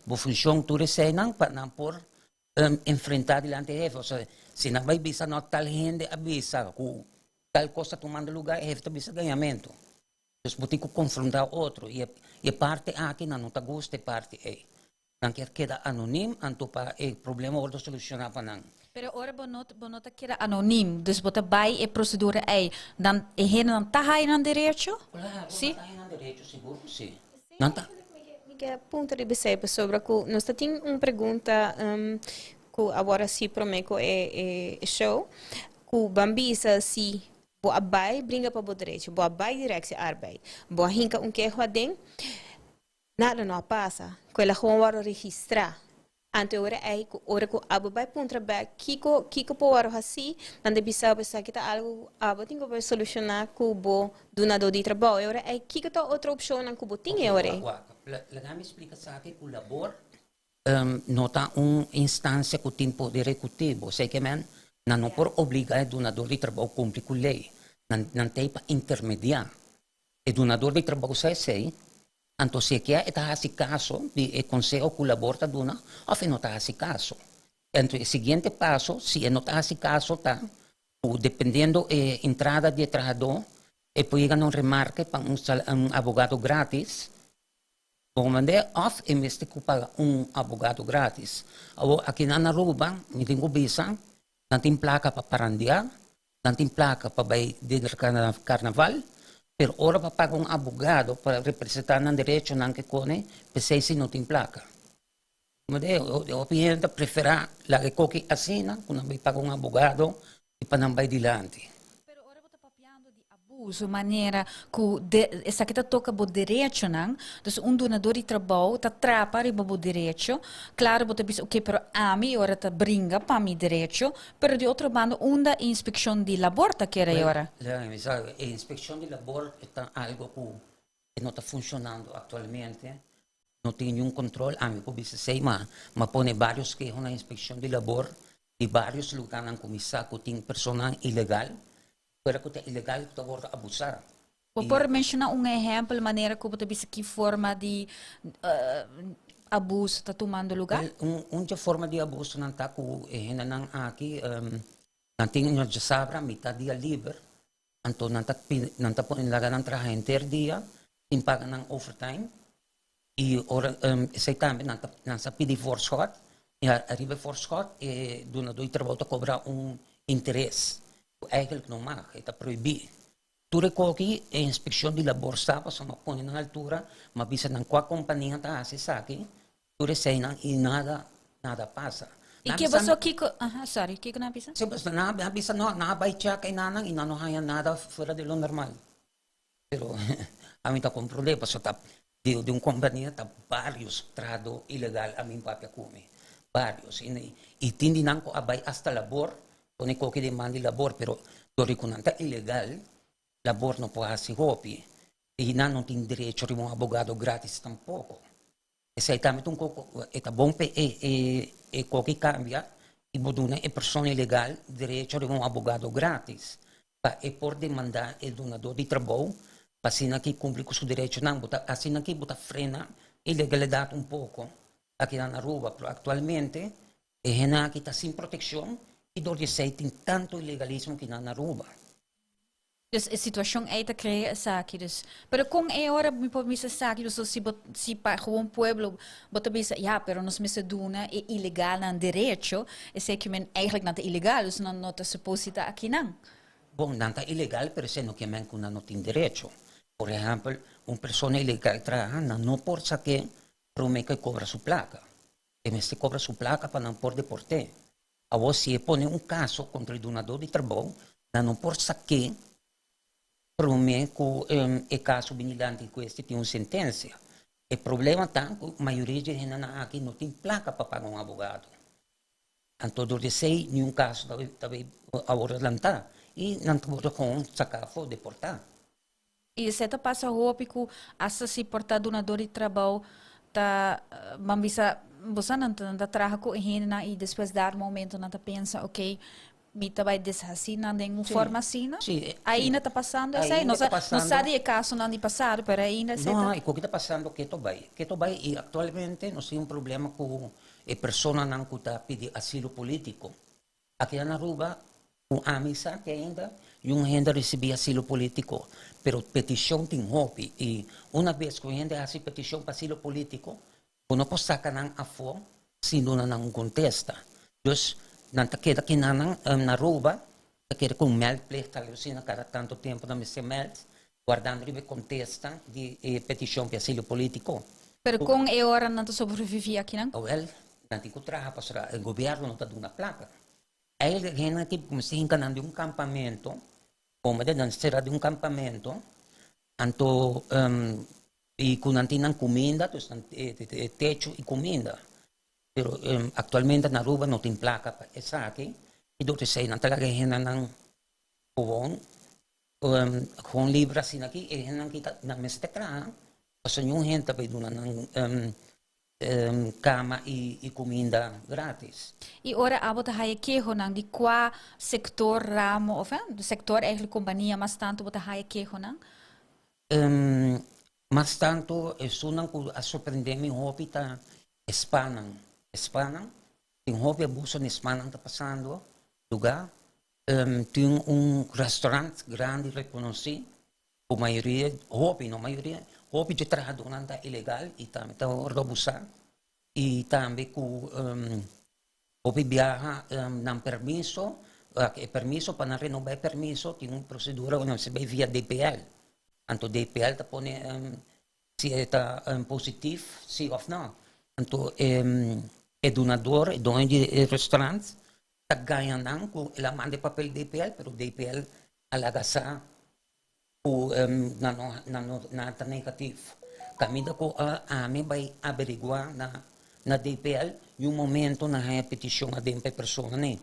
bo funshon, tur eseinan pa nan por enfrentá dilanti e hefe. Osea, si nan bai bisa no tal hende a bisa ku tal kos ta tumando lugá, e hefe ta bisa gañamentu. Dus bo tin ku konfrontá otro i e parti aki nan no ta gusta e parti ei. Nan kier keda anonim anto pa e problema wordo soluciona pa nan. Pero ora bo no bo no ta keda anonim, dus bo ta bai e procedura ei, dan e hendenan ta haya nan derecho? Claro, nan ta haya nan derecho, sigur cu si. Nan ta. Mi ke punta riba esei pasobra cu nos ta tin un pregunta cu awor a si prome cu e show, cu ban bisa si bo a bai bringa pa bo derecho, bo a bai Directie Arbeid, bo a hinca un keho aden, Nada no a pasa, cu el a gewoon wordo registra. Anto e ora ei ku ora ku abo bai puntra bek kiko kiko por wòrdu hasí, nan ta bisa bo esaki ta algu ku abo tin ku por solushoná ku bo dunadó di trabou. E ora ei kiko ta otro opshonnan ku bo tin e ora ei? Wak, wak. Laga mi splika esaki ku labor no ta un instansia ku tin poder ehekutivo. Esei ke men nan no por obligá e dunadó di trabou kumpli ku lei. Nan nan ta ei pa intermediá. E dunador di trabou sa esei, anto si e kier e ta hasi kaso di e konseho ku labor ta duna òf e no ta hasi kaso. Anto e siguiente paso, si e no ta hasi kaso ta ku dependiendo e entrada di e trahadó e por yega na un remarke pa un un abogado gratis, bo manda òf e mester ku paga un abogado gratis. Awor akinan na Aruba mi tin ku bisa nan tin plaka pa parandiá, Nan tin plaka pa bai den karnaval, pero ora pa paga un abogado pa representá nan derechonan ke kone, p'esei si no tin plaka. Hopi hende ta preferá laga e koki asina ku nan bai paga un abogado i pa nan bai dilanti. Pero ora bo ta papiando di abuso, manera ku esaki ta toka bo derechonan, dus un dunador di trabou ta trapa riba bo derecho, klaro bo ta bisa oke pero ami ora ta bringa pa mi derecho, Pero di otro banda unda e inspeccion di labor ta keda e ora? E inspeccion di labor ta algo cu no ta funcionando actualmente, no tin niun control, ami por bisa esey, ma a pone varios keho na inspeccion di labor di varios lugarnan cu mi sa cu tin personanan ilegal, fuera cu ta ilegal cu ta wordo abusa. Bo por menciona un ehempel manera cu bo ta bisa ki forma di abuso ta tumando lugar? Wel, un dje forma di abusonan ta cu e hendenan aki nan tin un djasabra mitad dia liber, anto nan ta nan ta pone laga nan traha henter dia sin paga nan overtime y ora esey tambe nan ta nan sa pidi voorschot y ariba e voorschot e dunador di trabou ta cobra un interes cu eigenlijk no mag, e ta prohibi. Tur e koki e inspekshon di labor sa pasobra m'a pone nan altura, m'a bisa nan kua kompania ta hasi esaki, tur eseinan i nada, nada pasa. I ke boso kiko, aha, sorry, kiko nan a bisa? Si, pasobra nan a bisa no, nan a bai chèk enanan i nan no haña nada fuera di lo normal. Pero ami ta komprondé pasobra ta di un kompania ta barios trahadó ilegal a bin papia ku mi, barios. I tin di nan ku a bai asta labor Pone koki den man di labor, pero dor di ku nan ta ilegal, labor no por hasi hopi i nan no tin derecho riba un abogado gratis tampoko. Esei tambe ta un koko, e ta bon pa e e koki kambia i bo duna e persona ilegal derecho riba un abogado gratis pa e por demanda e dunador di trabou pa asina ki kumpli ku su derechonan. Bo ta asina ki bo ta frena ilegalidat un poko aki na Aruba, pero aktualmente E hende aki ta sin proteccion y door di esey tin tanto ilegalismo ki na Aruba. Dus e situacion ey ta crea esaki dus. Pero con e ora mi por bisa esaki dus si bo si pa gewoon pueblo bo ta bisa ya pero nos mester duna e ilegalnan derecho esey ke men eigenlijk nan ta ilegal dus nan no ta suppose si ta akinan. Bon nan ta ilegal pero esey no ke men cu nan no tin derecho. Por ehempel un persona ilegal traha nan no por sake prome cu e cobra su placa. E mester kobra su plaka pa nan por deport'é. Awor si e pone un kaso kontra e dunadó di trabou, nan no por sak'é promé ku e kaso bini dilanti ku este tin un sentensia. E problema ta ku mayoria dje hendenan aki no tin plaka pa paga un abogado. Anto dor di esei niun kaso ta bai awor lantá i nan ta wòrdu kon saká afó, deportá. I esei ta pasa hopi ku asta si por ta dunador di trabou ta ban bisa bo sa nan ta traha ku e hendenan i despues dar momento nan ta pensa ok mi ta bai deshasí nan den un forma asina. Ainda ta pasando esei? No sa di e kasonan di pasado pero ainda esei ta. No, e koki ta pasando keto bai. Keto bai i aktualmente nos tin un problema ku e personanan ku ta pidi asilo politiko. Aki na Aruba, un ami sa ke ainda y un hende a ricibi asilo politico, pero peticion tin hopi y una bes cu un hende haci peticion pa asilo politico, bo no por saca nan afo sin duna nan un contesta. Dus nan ta keda kinan nan na Aruba, ta keda cu un meldplicht, algo asina, cada tanto tempo nan mester meld, guardando riba e contesta di e peticion pa asilo politico. Pero con e ora nan ta sobrevivi akinan? Awel, nan tin cu traha pasobra e gobierno no ta duna placa. Eigenlijk hende nan tin cuminsa hinca nan den un campamento, como de nan cera den un campamento, anto y cu nan tin nan cuminda, dus nan techo y cuminda. Pero actualmente na Aruba no tin placa pa esaki y door esey nan ta laga e hendenan gewoon gewoon libre asina aki e hendenan ki ta nan mester ta traha pasobra niun hende ta bay duna nan cama y cuminda gratis. Y ora abo ta haya kehonan di cua sector, ramo of sector eigenlijk compania mas tanto bo ta haya kehonan? Mas tanto esunnan cu a sorprende mi hopi ta e spanan. E spanan, tin hopi abuso na e spanan ta pasando luga. Tin un restaurant grandi reconoci cu mayoria, hopi no mayoria, hopi dje trahadornan ta ilegal y tambe ta wordo abusa. Y tambe cu hopi biaha nan permiso, e permiso pa nan renoba e permiso tin un procedura cu nan mester bay via DPL. Anto DPL ta pone si e ta positief si of no. Anto e dunador, e doño di e restaurant ta gaña nan cu el a manda e papel DPL pero DPL a laga sa cu nan no nan no nan ta negatief. Caminda cu ami bay averigua na na DPL y un momento nan haya peticion aden pa e persona ne.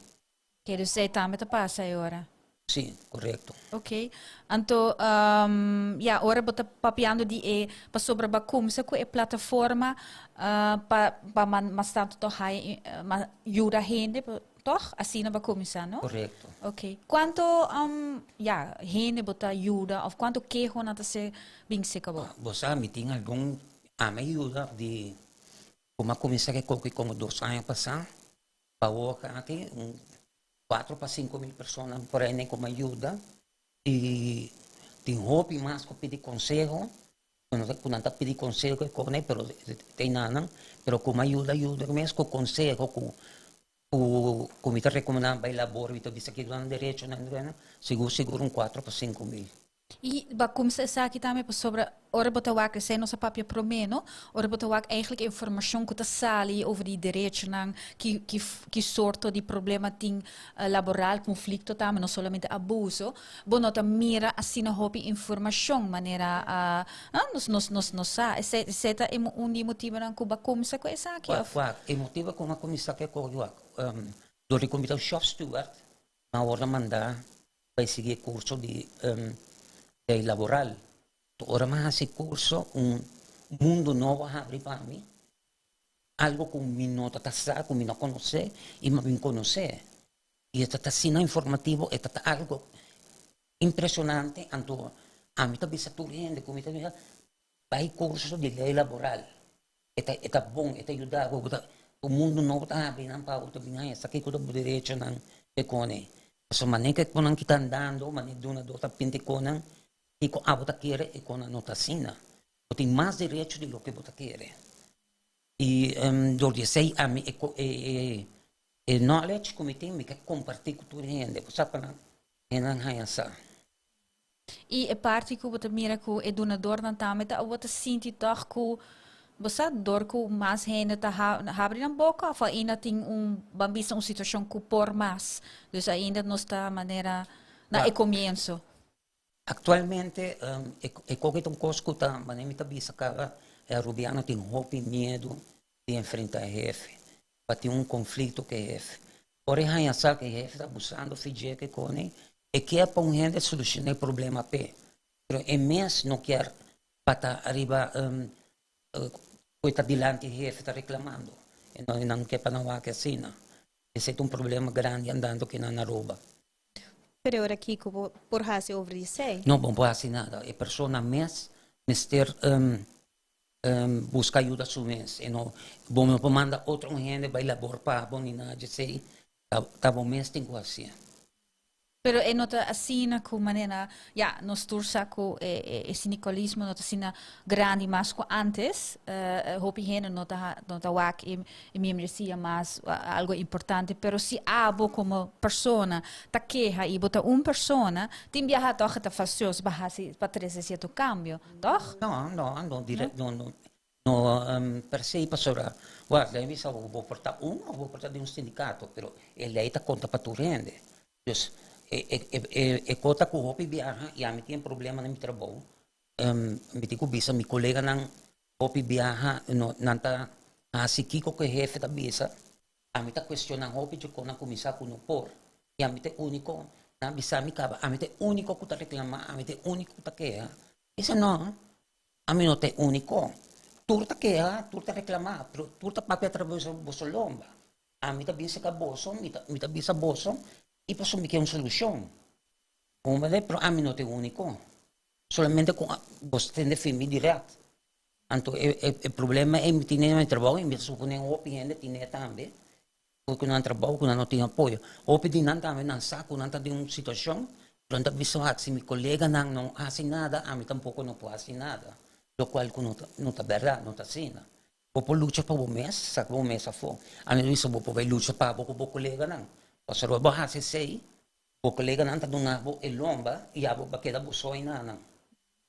Ke dus ei tambe ta pasa e ora? Si, corecto. Ok. Anto, ya, ora bo ta papiando di e pasobra bo a cuminsa cu e plataforma pa pa mas tanto toch haya yuda hende, toch? Asina bo a cuminsa, no? Corecto. Ok. Cuanto, ya, hende bo ta yuda of cuanto kehonan ta ser bin seca bo? Bo sa, mi tin algun, ami a yuda di, como a cuminsa cu e koki como 2 aña pasa, pa awor aki un 4 pa 5 mil persona por ahí como ayuda y tin hopi mas cu pidi conseho, cu nan ta pidi conseho con pero tin nan, pero como ayuda ayuda mes cu conseho cu mi ta recomenda bay labor, mi ta bisa ki nan derecho nan, sigur sigur un 4 pa 5 mil. Y ba cuminsa esaki tambe pasobra ora bo ta wak esey nos a papia prome, no? Ora bo ta wak eigenlijk informacion cu ta sali over di derechonan, ki sorto di problema tin laboral, conflicto tambe, no solamente abuso, bo no ta mira asina hopi informacion manera nos sa. Esey ta un di motibonan cu ba cuminsa cu esaki? Wak, wak, e motibo cu a cuminsa cu e wak, door di cuminsa shop steward, ma awor a manda bay sigui curso di ley laboral. Ora mi a haci curso, un mundo nobo a habri pa mi, algo cu mi no ta sa, cu mi no conoce, y mi bin conoce. Y e ta asina informativo, e ta algo impresionante, anto ami ta bisa tur hende, cu mi ta bisa, bay curso di ley laboral. E ta bon, e ta yuda, e mundo nobo ta habri nan pa bo ta bin haya sa kico ta bo derechonan e cone. So manera cu nan kita andando, manera dunador ta pinta conan, kico abo ta kere e conan no ta asina. Bo tin mas derecho di loke bo ta kere. Y door di esey ami e knowledge cu mi tin, mi ke comparti cu tur hende, bo sa pa nan nan haya sa. Y e parti cu bo ta mira cu e dunadornan tambe ta bo ta sinti toch cu bo sa door cu mas hende ta habri nan boca of ainda tin un bambisa un situacion cu por mas. Dus ainda no ta manera na e comienzo. Actualmente, e coge un cos cu ta, manera mi ta bisa caba, e Arubiano tin hopi miedo di enfrenta e hefe. Pa tin un conflicto cu e hefe. Ora e haya sa cu e hefe ta abusando fi que cone, e kier pa un hende soluciona e problema pe. Pero e mes no kier pa ta ariba cu ta dilanti e hefe ta reclamando. E no kier pa nan wak asina. Esey ta un problema grandi andando aki na Aruba. Pero ora kico por haci over di esey? No, no por haci nada. E persona mes mester busca ayuda su mes. E no, bo no por manda otro hende bay labor pa bo ni nada esey. Ta bo mes tin cu haci. Pero e no ta asina cu manera, ja, nos tur sa cu e sindicalismo no ta asina grandi mas cu antes. Hopi hende no ta wak e membresia mas algo importante, pero si abo como persona ta keha y bo ta un persona, tin biaha toch ta fastioso pa haci pa trece cierto cambio, toch? No, direct, no, per se pasobra, guarda, mi sa bo por ta un of bo por ta di un sindicato, pero e ley ta conta pa tur hende. Dus e cota cu hopi biaha y ami tin problema na mi trabou. Mi tin cu bisa mi coleganan hopi biaha no nan ta. Hasi kiko ku e hefe ta bisa. Ami ta kuestioná hopi dje kon a kuminsá ku no por. I ami ta e úniko. Nan a bisa mi kaba, ami ta e úniko ku ta reklamá, ami ta e úniko ku ta keha. Mi bisa, No, ami no ta e úniko. Tur ta keha, tur ta reklamá, pero tur ta papia atraves di boso lomba. Ami ta bin seka boso, mi ta mi ta bisa boso, i pasobra mi ke un solushon. Comprende? Pero ami no ta e úniko. Solamente ku boso tende firmi dirèkt. Anto e e e problema ei mi tine na mi trabou i mi ta suponé hopi hende tine tambe, ku nan trabou ku nan no tin apoyo. Hopi di nan tambe nan sa ku nan ta den un situashon, pero nan ta bisa wak si mi koleganan no hasi nada ami tampoko no por hasi nada, lokual ku no ta no ta bèrdat, no ta asina. Bo por lucha pa bo mes, saka bo mes afó. Ami ta bisa bo por bai lucha pa bo ku bo koleganan, pasobra bo hasi esei bo koleganan ta duna bo e lomba i abo bo a keda bo so enanan.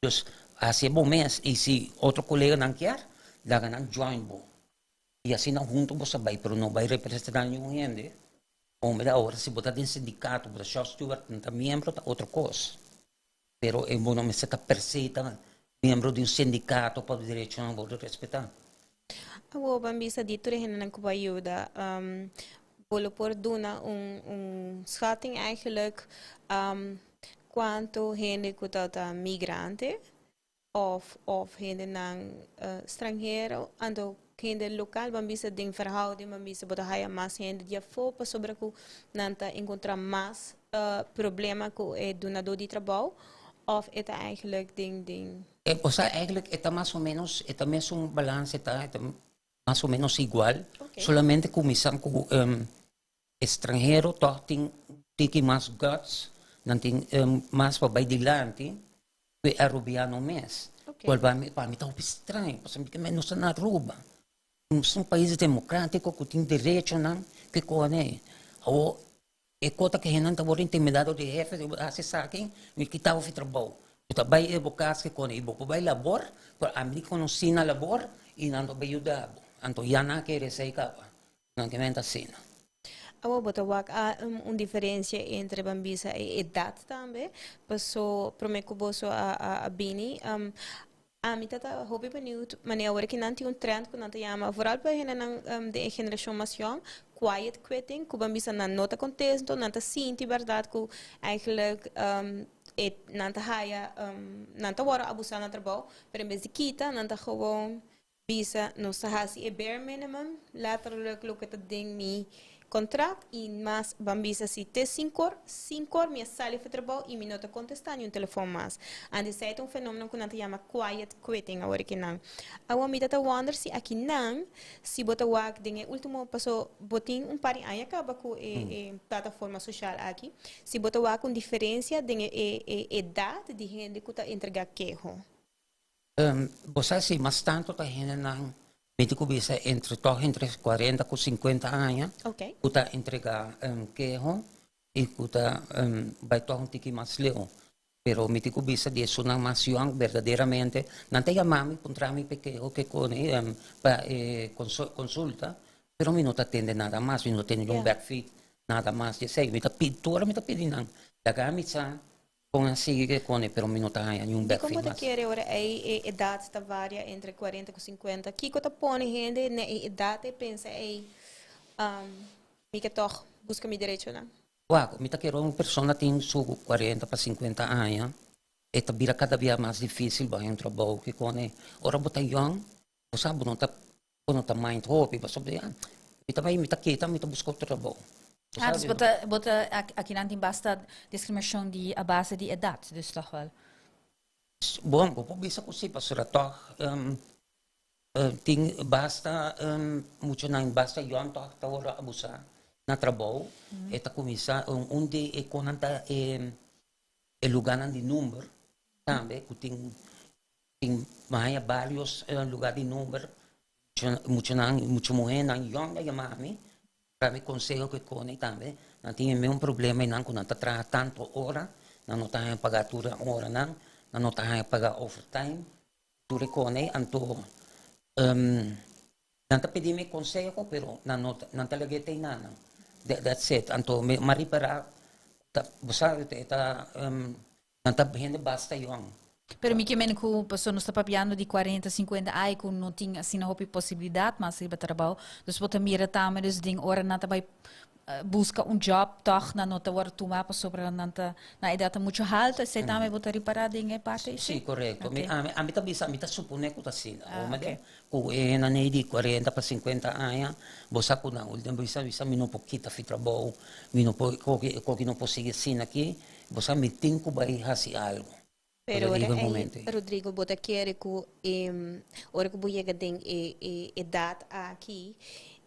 Dus hasi bo mes i si otro koleganan kier, laga nan join bo. I asina hunto bo sa bai, pero no bai representá niun hende. Hombre, awor si bo ta den sindikato, bo ta shop steward, bo ta miembro ta otro kos. Pero e bo no mester ta per se ta miembro di un sindikato pa bo derechonan wòrdu respetá. Awor ban bisa di tur e hendenan ku bo a yuda, bo lo por duna un un schatting eigenlijk kuantu hende ku ta ta migrante òf òf hendenan stranhero anto hende lokal ban bisa den verhouding ban bisa bo ta haya mas hende di afó pasobra ku nan ta enkontrá mas problema ku e dunadó di trabou òf e ta eigenlijk den den. Osea eigenlijk e ta mas o menos e ta mesun balance ta e ta mas o menos igual solamente kuminsá ku estranhero tòg tin tiki mas guts nan tin mas pa bai dilanti ku e arubiano mes kual pa mi pa mi ta hopi straño pasobra mi nos ta na Aruba nos ta un pais demokratiko ku tin derechonan ke kone awor e kota ku hendenan ta wòrdu intimidá dor di e hefe bo ta hasi esaki mi kita bo fi trabou bo ta bai e bo kas ke kone i bo por bai labor pero ami di konosí na labor i nan ta bai yuda bo anto ya nan a kere esei kaba. Nan ke menta asina. Awor bo ta wak a un diferencia entre ban bisa e edad tambe, paso prome cu boso a a bini, ami ta ta hopi benieuwd manera awor ki nan tin un trend cu nan ta yama, vooral pa hendenan den e generacion mas yong, quiet quitting, cu ban bisa nan no ta contento, nan ta sinti berdad cu eigenlijk e nan ta haya nan ta worde abusa na trabou, pero en bes di kita nan ta gewoon Bisa, nos ta hasi e bare minimum, letterlijk loke ta den mi contract y mas ban bisa si te sinkor, sinkor mi a sali for trabou y mi no ta contesta niun telefon mas. Antes esei ta un fenomeno cu nan ta yama quiet quitting awor aki nan. Awor mi ta ta wonder si aki nan, si bo ta wak den e ultimo, paso bo tin un par di aña caba cu e e plataforma social aki, si bo ta wak un diferencia den e e edad di hende cu ta entrega keho. Bo sa si mas tanto ta hendenan mi tin ku bisa entre tòg entre kuarenta ku sinkuenta aña ku ta entregá keho i ku ta bai tòg un tiki mas leu. Pero mi tin ku bisa di esunnan mas yòn berdaderamente nan ta yama mi puntra mi p'e keho ke koni pa e konsulta pero mi no ta tende nada mas mi no tende un backfeed nada mas di esei. Mi ta pidi tur ora mi ta pidi nan laga mi sa Con a sigui ke cone pero mi no ta haña niun Dikon backfeed bo ta mas. kere ora ei e edat ta varia entre kuarenta ku sinkuenta? Kiko ta pone hende na e edat ei pensa ei, mi ke tòg buska mi derechonan? Wak, mi ta kere ora un persona tin su kuarenta pa sinkuenta aña, e ta bira kada bia mas difísil bo haña un trabou ke cone. Ora bo ta yòn, bo sa bo no ta Bo no ta mind hopi pasobra ya mi ta bai mi ta kita mi ta buska otro trabou. Bo Ah, dus sabi bo no? ta, bo ta, aki nan tin basta discriminacion di a base di edad, dus toch wel. Bon, bo por bisa ku si pasobra tòg tin basta muchanan basta yòn tòg ta wòrdu abusá na trabou. E ta kuminsá un di e konan ta e lugánan di number tambe ku tin Tin haña varios lugar di number, muchanan, mucha muhernan yòn a yama mi, pa mi conseho ku koni tambe, nan tin e mesmo problema einan ku nan ta traha tantu ora, nan no ta haña paga tur e oranan, nan no ta haña paga overtime, tur e koni, anto nan ta pidi mi conseho pero nan no nan ta lag'é te einan, that's it, anto mi a ripara, bo sa e ta nan ta hende basta yòn. Pero mi ke men ku paso nos ta papiando di 40, 50 ai ku no tin asina hopi posibilidat mas riba trabou. Dus bo ta mira tambe dus den ora nan ta bai buska un job tòg nan no ta wòrdu tuma pasobra nan ta nan edat ta muchu haltu. Esei tambe bo ta ripará den e parti Sí, sí korekto. Mi ami ami ta bisa mi ta suponé ku ta asina. Bo mende? Ku e hendenan ei di 40 pa 50 aña bo sa ku nan ultimo bisa bisa mi no por kita fi trabou, mi no por koki koki no por sigui asina aki, bo sa mi tin ku bai hasi algu. Pero ora ei, Rodrigo, bo ta kere ku e ora ku bo yega den e e edat aki,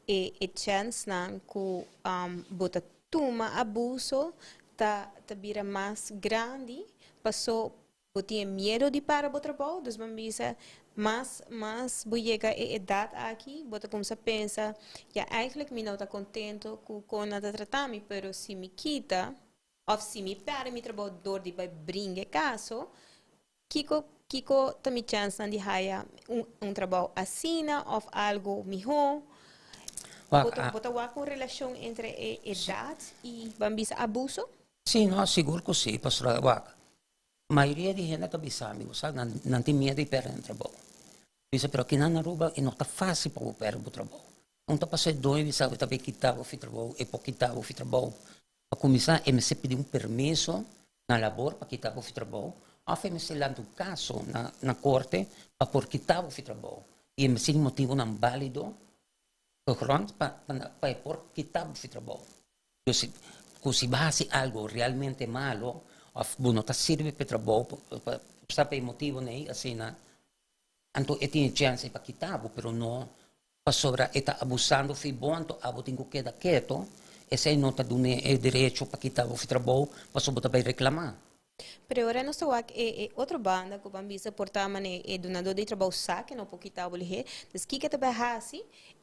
e e chènsnan ku bo ta tuma abuso ta ta bira mas grandi paso bo tin e miedo di para bo trabou, dus bo a bisa mas mas bo yega e edat aki bo ta kumsa pensa, ya eigenlijk mi no ta kontento ku kon nan ta trata mi, pero si mi kita Of si mi perde mi trabou dor di bai bringa e kaso, kiko kiko ta mi chènsnan di haya un un trabou asina òf algu mihó? Wak, Bo ta a bo ta wak un relashon entre e edat i ban bisa abuso? Sí, no, sigur ku sí, pasobra wak, mayoria di hende ta bisa mi, bo sa, nan nan tin miedu di perde nan trabou. Bisa, pero akinan na Aruba e no ta fásil pa bo perde bo trabou. Un ta pasa e doño bisa bo ta bay kita bo fi trabou, e por kita bo fi trabou. Pa kuminsá e mester pidi un permiso na labor pa kita bo fi trabou òf e mester lanta un kaso na na korte pa por kita bo fi trabou. I e mester tin motibunan bálido, gegrond, pa pa e por kita bo fi trabou. Dus ku si bo hasi algu realmente malo òf bo no ta sirbi pa e trabou pa sa pa e motibunan ei asina, anto e tin e chèns ei pa kita bo, pero no pasobra e ta abusando fi bo, anto abo tin ku keda keto, esei no ta dun'é e derecho pa kita bo fi trabou pasobra bo ta bai reklamá. Pero ora nos ta wak e e otro banda ku ban bisa por ta manera e dunadó di trabou sa ke no por kita bo lihé, dus kiko e ta bai hasi?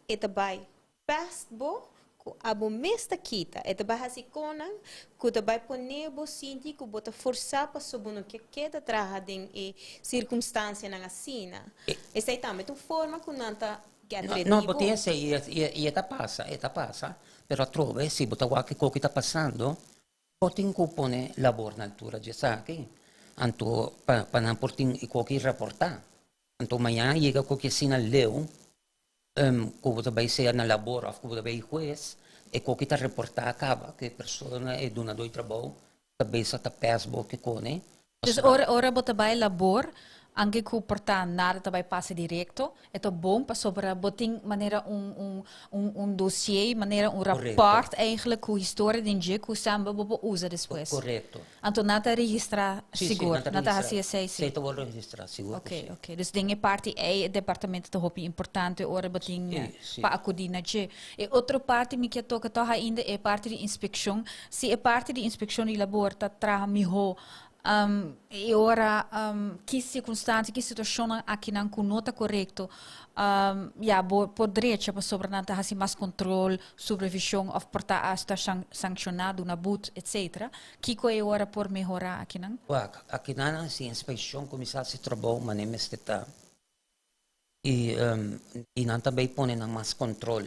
E ta bai Pest bo ku abo mes ta kita. E ta bai hasi konan ku ta bai pone bo sinti ku bo ta forsá paso bo no ke keda traha den e sirkumstansianan asina. Esei tambe ta un forma ku nan ta get rid No, di bo bo. tin esei i e ta pasa, e ta pasa, pero atrobe si bo ta wak kiko ta pasando, bo tin ku pone labor na altura di esaki, anto pa nan por tin e koki raportá. Anto mañana yega koki asina leu, Ku bo ta bai sea na labor òf ku bo ta bai hues, e koki ta reportá kaba ku e persona, e dunadó di trabou, ta bisa ta pès bo ke kone. Dus ora ora bo ta bai labor, anke ku por ta nada ta bai pasa direkto, e ta bon pasobra bo tin manera un un un un dosié, manera un rapòrt eigenlijk ku historia den dje ku semper bo por usa despues. Korekto. Anto nan ta registrá Sí, sí, sigur, nan ta nan ta registrá. hasi esei sí. Sí, ta wòrdu registrá, sigur ku Oké, sí. oké. Dus den e parti ei e departamento ta hopi importante ora bo tin Sí, sí. pa akudí na dje. E otro parti mi ke toka tòg ainda e parti di inspekshon. Si e parti di inspekshon di labor ta traha mihó, e ora ki sirkunstansia, ki situashonnan akinan ku no ta korekto, ya bo por drecha pasobra nan ta hasi mas kontrol, supervishon òf por ta asta sankshoná, duna but, etcetera. Kiko e ora por mehorá akinan? Wak, akinan si inspekshon kuminsá hasi trabou manera mester ta i i nan ta bay pone nan mas kontrol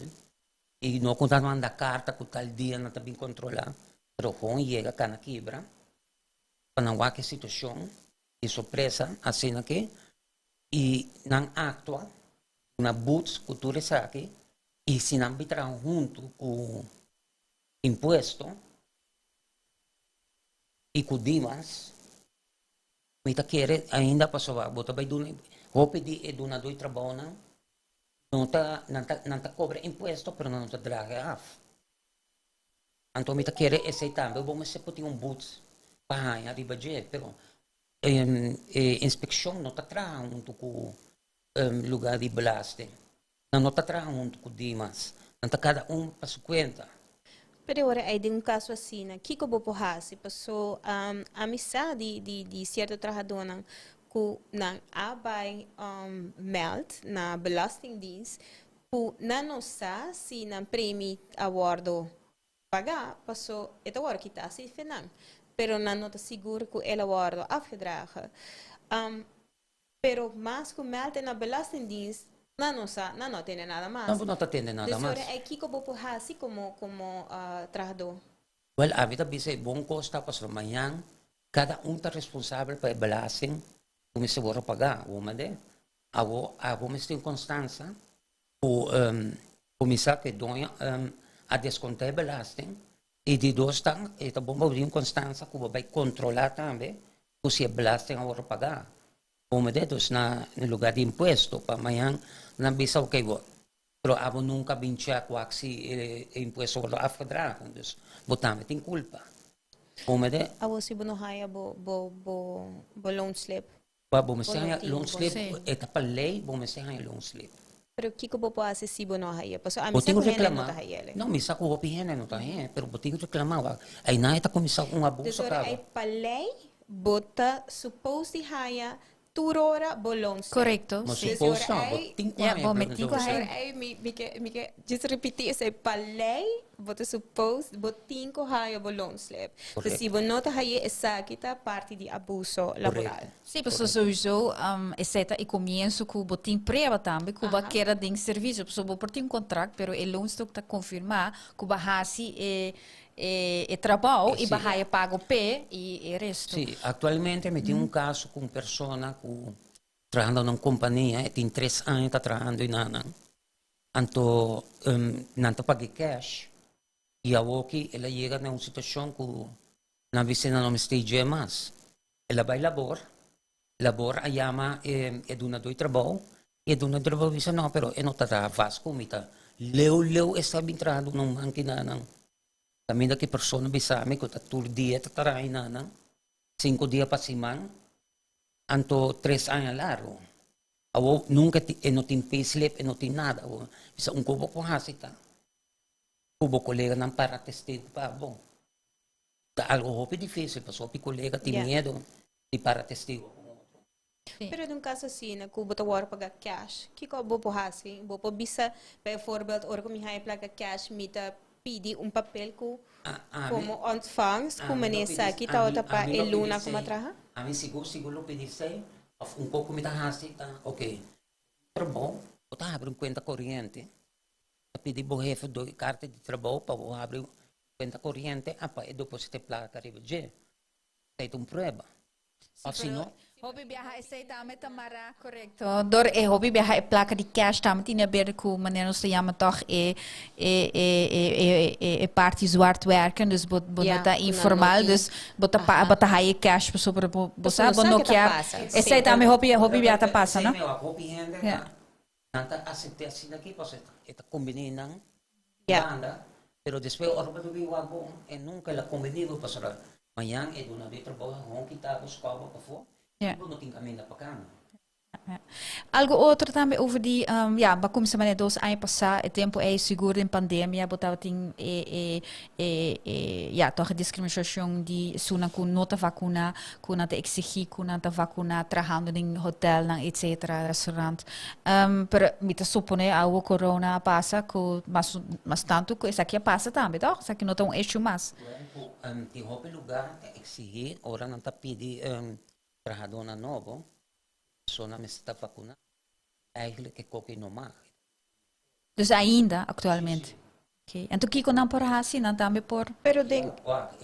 i no ku ta manda karta ku tal dia nan ta bin kontrolá pero hon yega kana kibra pa nan wak e situashon di sorpresa asina ke i nan aktua duna buts ku tur esaki i si nan bin traha huntu ku impuesto i ku dimas mi ta kere ainda pasobra bo ta bai duna hopi di e dunadó di trabounan no ta nan ta nan ta kobra impuesto pero nan no ta draga e af anto mi ta kere esei tambe bo mester por tin un but pa haña riba dje pero e inspekshon no ta traha huntu ku lugar di belasting. Nan no ta traha huntu ku Dimas. Nan ta kada un pa su kuenta. Pero ora ei den un kaso asina, kiko bo por hasi? Paso ami sa di di di sierto trahadónan ku nan a bai mèld na Belastingdienst ku nan no sa si nan premi a wòrdu pagá, paso e ta wòrdu kitá si fe nan, pero nan no ta sigur ku el a wòrdu afgedragen. Pero mas ku mèld na Belastingdienst, nan no sa, nan no a tende nada mas. Nan bo no ta tende nada Dus mas. ora ei kiko bo por hasi komo komo trahadó? Wèl, ami ta bisa e bon kos ta pasobra mañan kada un ta responsabel pa e belasting. Ku mester wòrdu pagá, bo mende? Abo, abo mester tin konstansa ku kuminsá ku e doño a deskontá e belasting i di dos ta e ta bon pa bo tin konstansa ku bo bai kontrolá tambe ku si e belasting a wòrdu pagá. Bo mende? Dus na lugá di impuesto pa mañan nan bisa oke bo pero abo nunka bin chèk wak si e impuesto wòrdu afgedragen dus bo tambe tin kulpa. Bo mende? Abo si bo no haya bo bo bo bo loonslip. Ba bo mester haña loonslip, e ta pa ley bo mester haña loonslip. Pero kiko bo por hasi si bo no haya? Pasobra ami Bo sa tin ku ku hende no reklama. ta hayele. No, mi sa ku hopi hende no ta haña, pero bo tin ku reklama wak. Einan e ta kuminsá un Dus abuso ora kaba. ei pa ley bo ta suppose di haña Tur ora bo loonslip. Correcto, Bo sí. suppose no, bo tin cu Ja, haña bo me tin cu loonslip. haña. Ey, mi, mi ke, mi ke just repeti esey, pa ley bo ta suppose, bo tin cu haña bo loonslip. Dus si bo no ta haye esaki ta parti di abuso laboral. Sí, pasobra sowieso esey ta e comienso cu bo tin prueba tambe cu bo a keda den servicio. Pasobra bo por tin un contract, pero e loonslip ta confirma cu bo a haci e e trabou y baha e pago p'e y e resto. Sí, actualmente mi tin un caso cu un persona cu trahando na un compania, e tin tres aña ta trahando eynan, anto nan ta pag'e cash y awoki el a yega na un situacion cu nan bisa nan no mester dje mas. El a bay labor, labor a yama e dunador di trabou y e dunador di trabou bisa no pero e no ta traha vast cu mi ta leu leu e sa bin traha duna un mankina nan. Kaminda ki persona bisa mi ku ta tur dia ta traha enanan, sinku dia pa siman, anto tres aña largu. Awor nunka e no tin payslip, e no tin nada. Awor bisa un kobo ku hasi ta ku bo koleganan para testigu pa bo. Ta algu hopi difisil pasobra hopi kolega tin miedu di para testigu ku otro. Pero den un caso asina cu bo ta worde paga cash, kico bo por haci? Bo por bisa, bijvoorbeeld, ora cu mi haya placa cash, mi ta pidi un papel cu como ontvangst cu mane esaki tabata pa e luna cu mi a traha? Ami sigur sigur lo pidi esey, of un poco mi ta haci ta, ok, trabou, bo ta habri un cuenta coriente, ta pidi bo hefe doi carta di trabou pa bo habri un cuenta coriente, apa e deposita e placa riba dje, esey ta un prueba. Of si no. Hopi biaha esey tambe ta mara corecto. Door e hopi biaha e placa di cash tambe tin haber cu manera nos ta yama toch e e e e e e parti zwart werken dus bo bo no ta informal dus bo ta pa bo ta haya e cash pasobra bo bo sa bo no kier esey tambe hopi hopi biaha ta pasa no. Hopi hende ta nan ta acepta asina aki pasobra e ta combini nan banda pero despues ora bo ta bin wak bon e nunca el a combini bo pasobra mañan e duna di trabou a hon kita bo scoba pafo y bo no tin caminda pa cana. Algo otro tambe over di ya bo a cuminsa manera dos aña pasa e tempo ey sigur den pandemia bo tabatin e e e e ya toch e discriminacion di esunnan cu no ta vacuna cu nan ta exigi cu nan ta vacuna trahando den hotelnan etcetera restaurant pero mi ta supone awo corona a pasa cu mas mas tanto cu esaki a pasa tambe toch esaki no ta un issue mas. Bueno cu tin hopi lugar ta exigi ora nan ta pidi trahadornan nobo persona mester ta vacuna eigenlijk e koki no mag. Dus ainda actualmente. Ok. Anto kiko nan por haci? Nan tambe por. Pero den. Wak,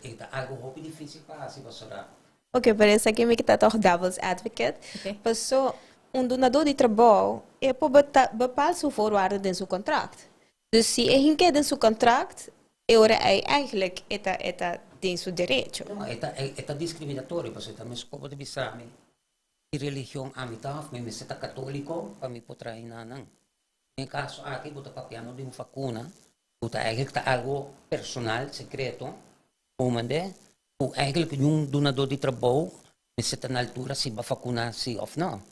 e ta algo hopi dificil pa haci pasobra. Ok, pero esaki mi ta toch devil's advocate. Ok. Paso un dunador di trabou e por bepaal su voorwaarden den su contract. Dus si e hinke den su contract, e ora ei eigenlijk e ta e ta den su derecho. No, e ta e ta discriminatorio pasobra e ta mes kobo di bisa mi ki religion ami ta of mi mester ta catolico pa mi por traha nan. Den e caso aki bo ta papiando di un vacuna cu ta eigenlijk ta algo personal, secreto, bo mende cu eigenlijk un dunador di trabou mester ta na altura si bo a vacuna si of no.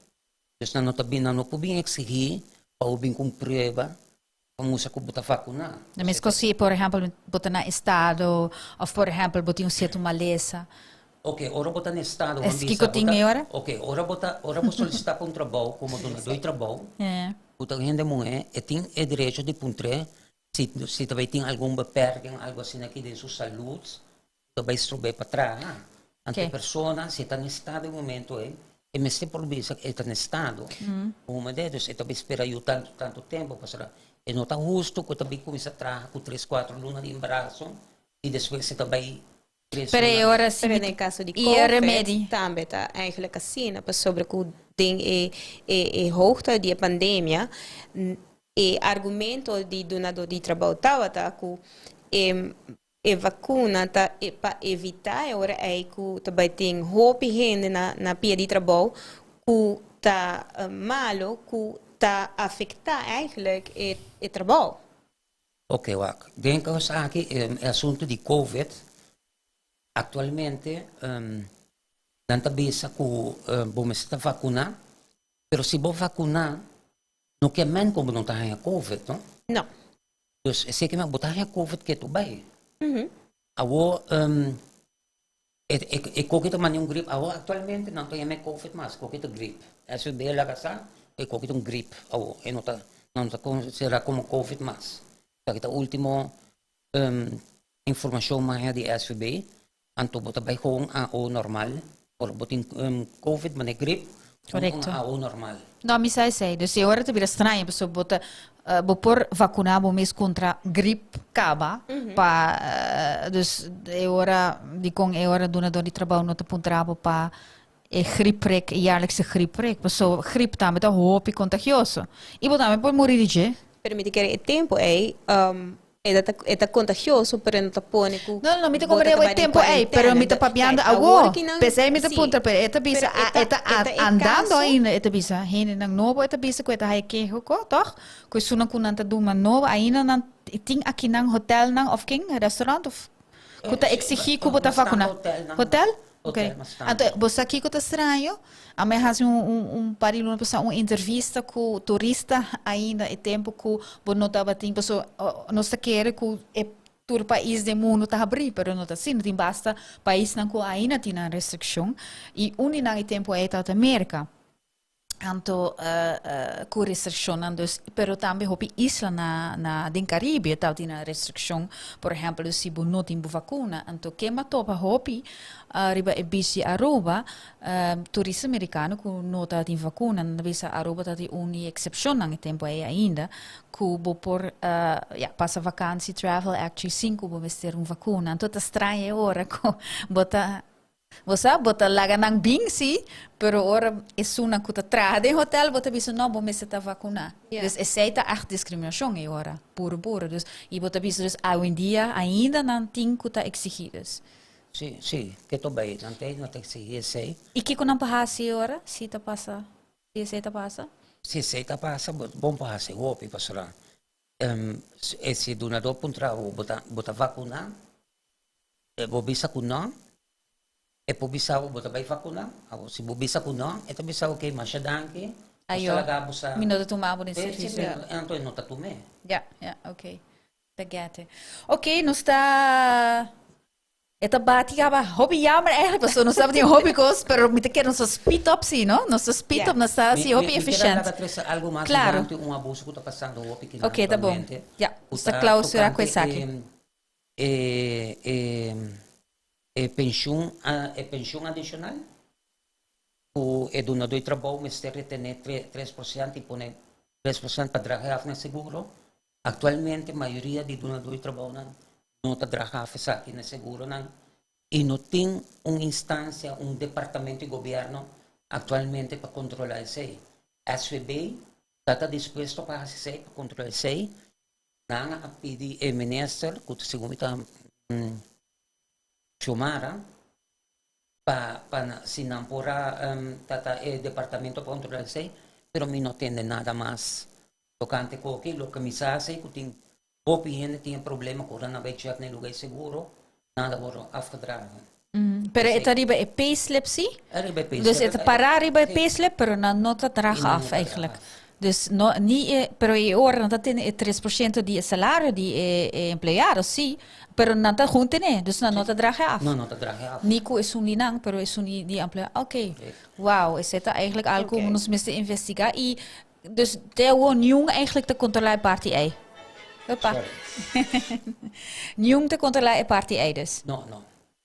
Dus nan no ta bin, nan no por bin exigí pa bo bin ku un prueba pa mustra ku bo ta vakuná. Na mes kos si, por ehèmpel, bo ta na estado òf por ehèmpel bo tin un sierto malesa. Oke, ora bo ta na estado, Es kiko tin e ora? Oke, ora bo ta, ora bo solisitá pa un trabou komo dunadó di trabou, ku ta un hende muhé, e tin e derecho di puntr'é si si ta bai tin algun beperking, algu asina aki den su salud, ta bai strob'é pa traha. Anto e persona, si e ta na estado e momento ei, e mester por bisa ku e ta na estado. Bo mende? Dus e ta bai spera yu tantu tantu tempu pasobra e no ta hustu ku e ta bin kuminsá traha ku tres kuatro luna di embaraso i despues e ta bai. Pero e ora si Pero den caso di e COVID remedi. Tambe ta eigenlijk asina, pasobra cu den e e e hoogte di e pandemia, e argumento di dunador di trabou tabata cu e e vacuna ta pa evita e ora ey cu ta bay tin hopi hende na na pia di trabou cu ta malo cu ta afecta eigenlijk e e trabou. Ok, wak. Den caso aki e asunto di Covid, actualmente nan ta bisa cu bo mester ta vacuna, pero si bo vacuna no ke men cu bo no ta haña Covid, no? No. Dus esey ke men bo ta haña Covid ke tu bay. Awo e koki ta manda un grip, awo actualmente nan ta yama e Covid mas, koki ta grip. SVB a laga sa e koki ta un grip awo, e no ta nan no ta considera como Covid mas. Esaki ta ultimo informacion maya di SVB, anto bo ta bay gewoon AO normal, ora bo tin Covid mane grip, gewoon un AO normal. No, mi sa esei. Dus e ora ta bira straño pasobra bo ta bo por vacuna bo mes contra grip caba pa dus e ora dicon e ora dunador di trabao no ta puntra bo pa e griepprik, e jaarlijkse griepprik, pasobra griep tambe ta hopi contagioso y bo tambe por muri di dje. Pero mi ta kere e tempo ei E ta e ta contagioso pero e no ta pone cu No, no, mi ta bo ta comprende bai e den tempo ei, pero mi ta cuarentena. papiando Kijk, awo. awor ki nan P'esei mi ta sí. puntra, pero e ta bisa, Pero e a, ta e ta e ta e andando caso ainda, e ta bisa hendenan nobo, e ta bisa cu e ta haya keho ko, toch? Cu esunnan cu nan ta duma nobo, ainda nan tin akinan hotelnan of ken, restaurant of cu ta exigi cu bo ta vacuna. Hotel? Ok. Anto, bo sa kico ta straño? A mi a haci un, un, un par di luna pasa un entrevista cu turista ainda e tempo cu bo no tabatin, paso nos ta kere cu e tur pais den mundo ta habri, pero no ta asina, tin basta paisnan cu ainda tin nan restriccion y un di nan e tempo ey tabata Merca. Anto cu restriccionnan dus, pero tambe hopi isla na na den Caribe tabatin nan restriccion, por ehempel si bo no tin bo vacuna, anto ken a topa hopi riba e beach di Aruba, turista mericano cu no tabatin vacuna, nan ta bisa Aruba tabatin un di e excepcionnan e tempo ey ainda, cu bo por ya pasa vakantie, travel actually sin cu bo mester un vacuna, anto ta straña e ora cu bo ta Bo sa, bo ta laga nan bin, sí, pero ora esunnan ku ta traha den hotel, bo ta bisa, no, bo mester ta vakuná. Dus esei ta ègt diskriminashon ei ora, puru puru. Dus, i bo ta bisa dus awendia ainda nan tin ku ta eksigí dus. Sí, sí, ke to bai, nan ta nan ta eksigí esei. I kiko nan por hasi e ora, si ta pasa, si esei ta pasa? Si esei ta pasa, bo bon por hasi hopi, pasobra e si dunadó puntra bo, bo ta bo ta vakuná? Bo bisa ku nò, e por bisa bo, bo ta bai vakuná. Awor, si bo bisa ku nò, e ta bisa bo, okay, masha danki, nos ta laga bo sa. Mi no ta tuma bo den servisio. Sí, anto e no ta tum'é. Ya, ya, okay. Ta gete. Okay, nos ta, e ta bati kaba hopi jammer eigenlijk, pasobra nos tabatin hopi kos, pero mi ta kere nos ta speed up si, no? Nos ta speed up, nos ta hasi hopi efficiënt. Mi kere laga trese algu mas durante un abuso ku ta pasando hopi kinan Okay, ta bon. actualmente. Ya, nos ta clausura ku esaki. E e e penshun e penshun adishonal ku e dunadó di trabou mester retené 3% i pone 3% pa draga af na seguro. Aktualmente mayoria di dunadó di trabounan no ta draga af esaki na seguronan i no tin un instansia, un departamento di gobièrnu aktualmente pa kontrolá esei. SVB ta ta dispuesto pa hasi esei, pa kontrolá esei. Nan a pidi e minister, ku ta segun mi ta Xiomara, pa pa si nan por a trata e departamento pa kontrola esei, pero mi no tende nada mas tokante koki. Loke mi sa si ku tin hopi hende tin e problema ku ora nan bai chèk na e luga e seguro, nada wòrdu afgedragen. Pero e ta riba e payslip si? Riba e payslip. Dus e ta pará riba e payslip, pero nan no ta draga af eigenlijk. Dus no, ni e, pero e ora nan ta tene e 3% di e salario di e, e empleado, sí, pero nan ta gewoon tene, dus nan no ta draga af. No, no ta draga af. Ni ku esun di nan, pero esun di, di empleado. Oké. Wauw, esei ta eigenlijk algo ku nos mester investigá i dus te awor niun eigenlijk ta kontrolá e parti ei. Opa. Niun ta kontrolá e parti ei dus. No, no.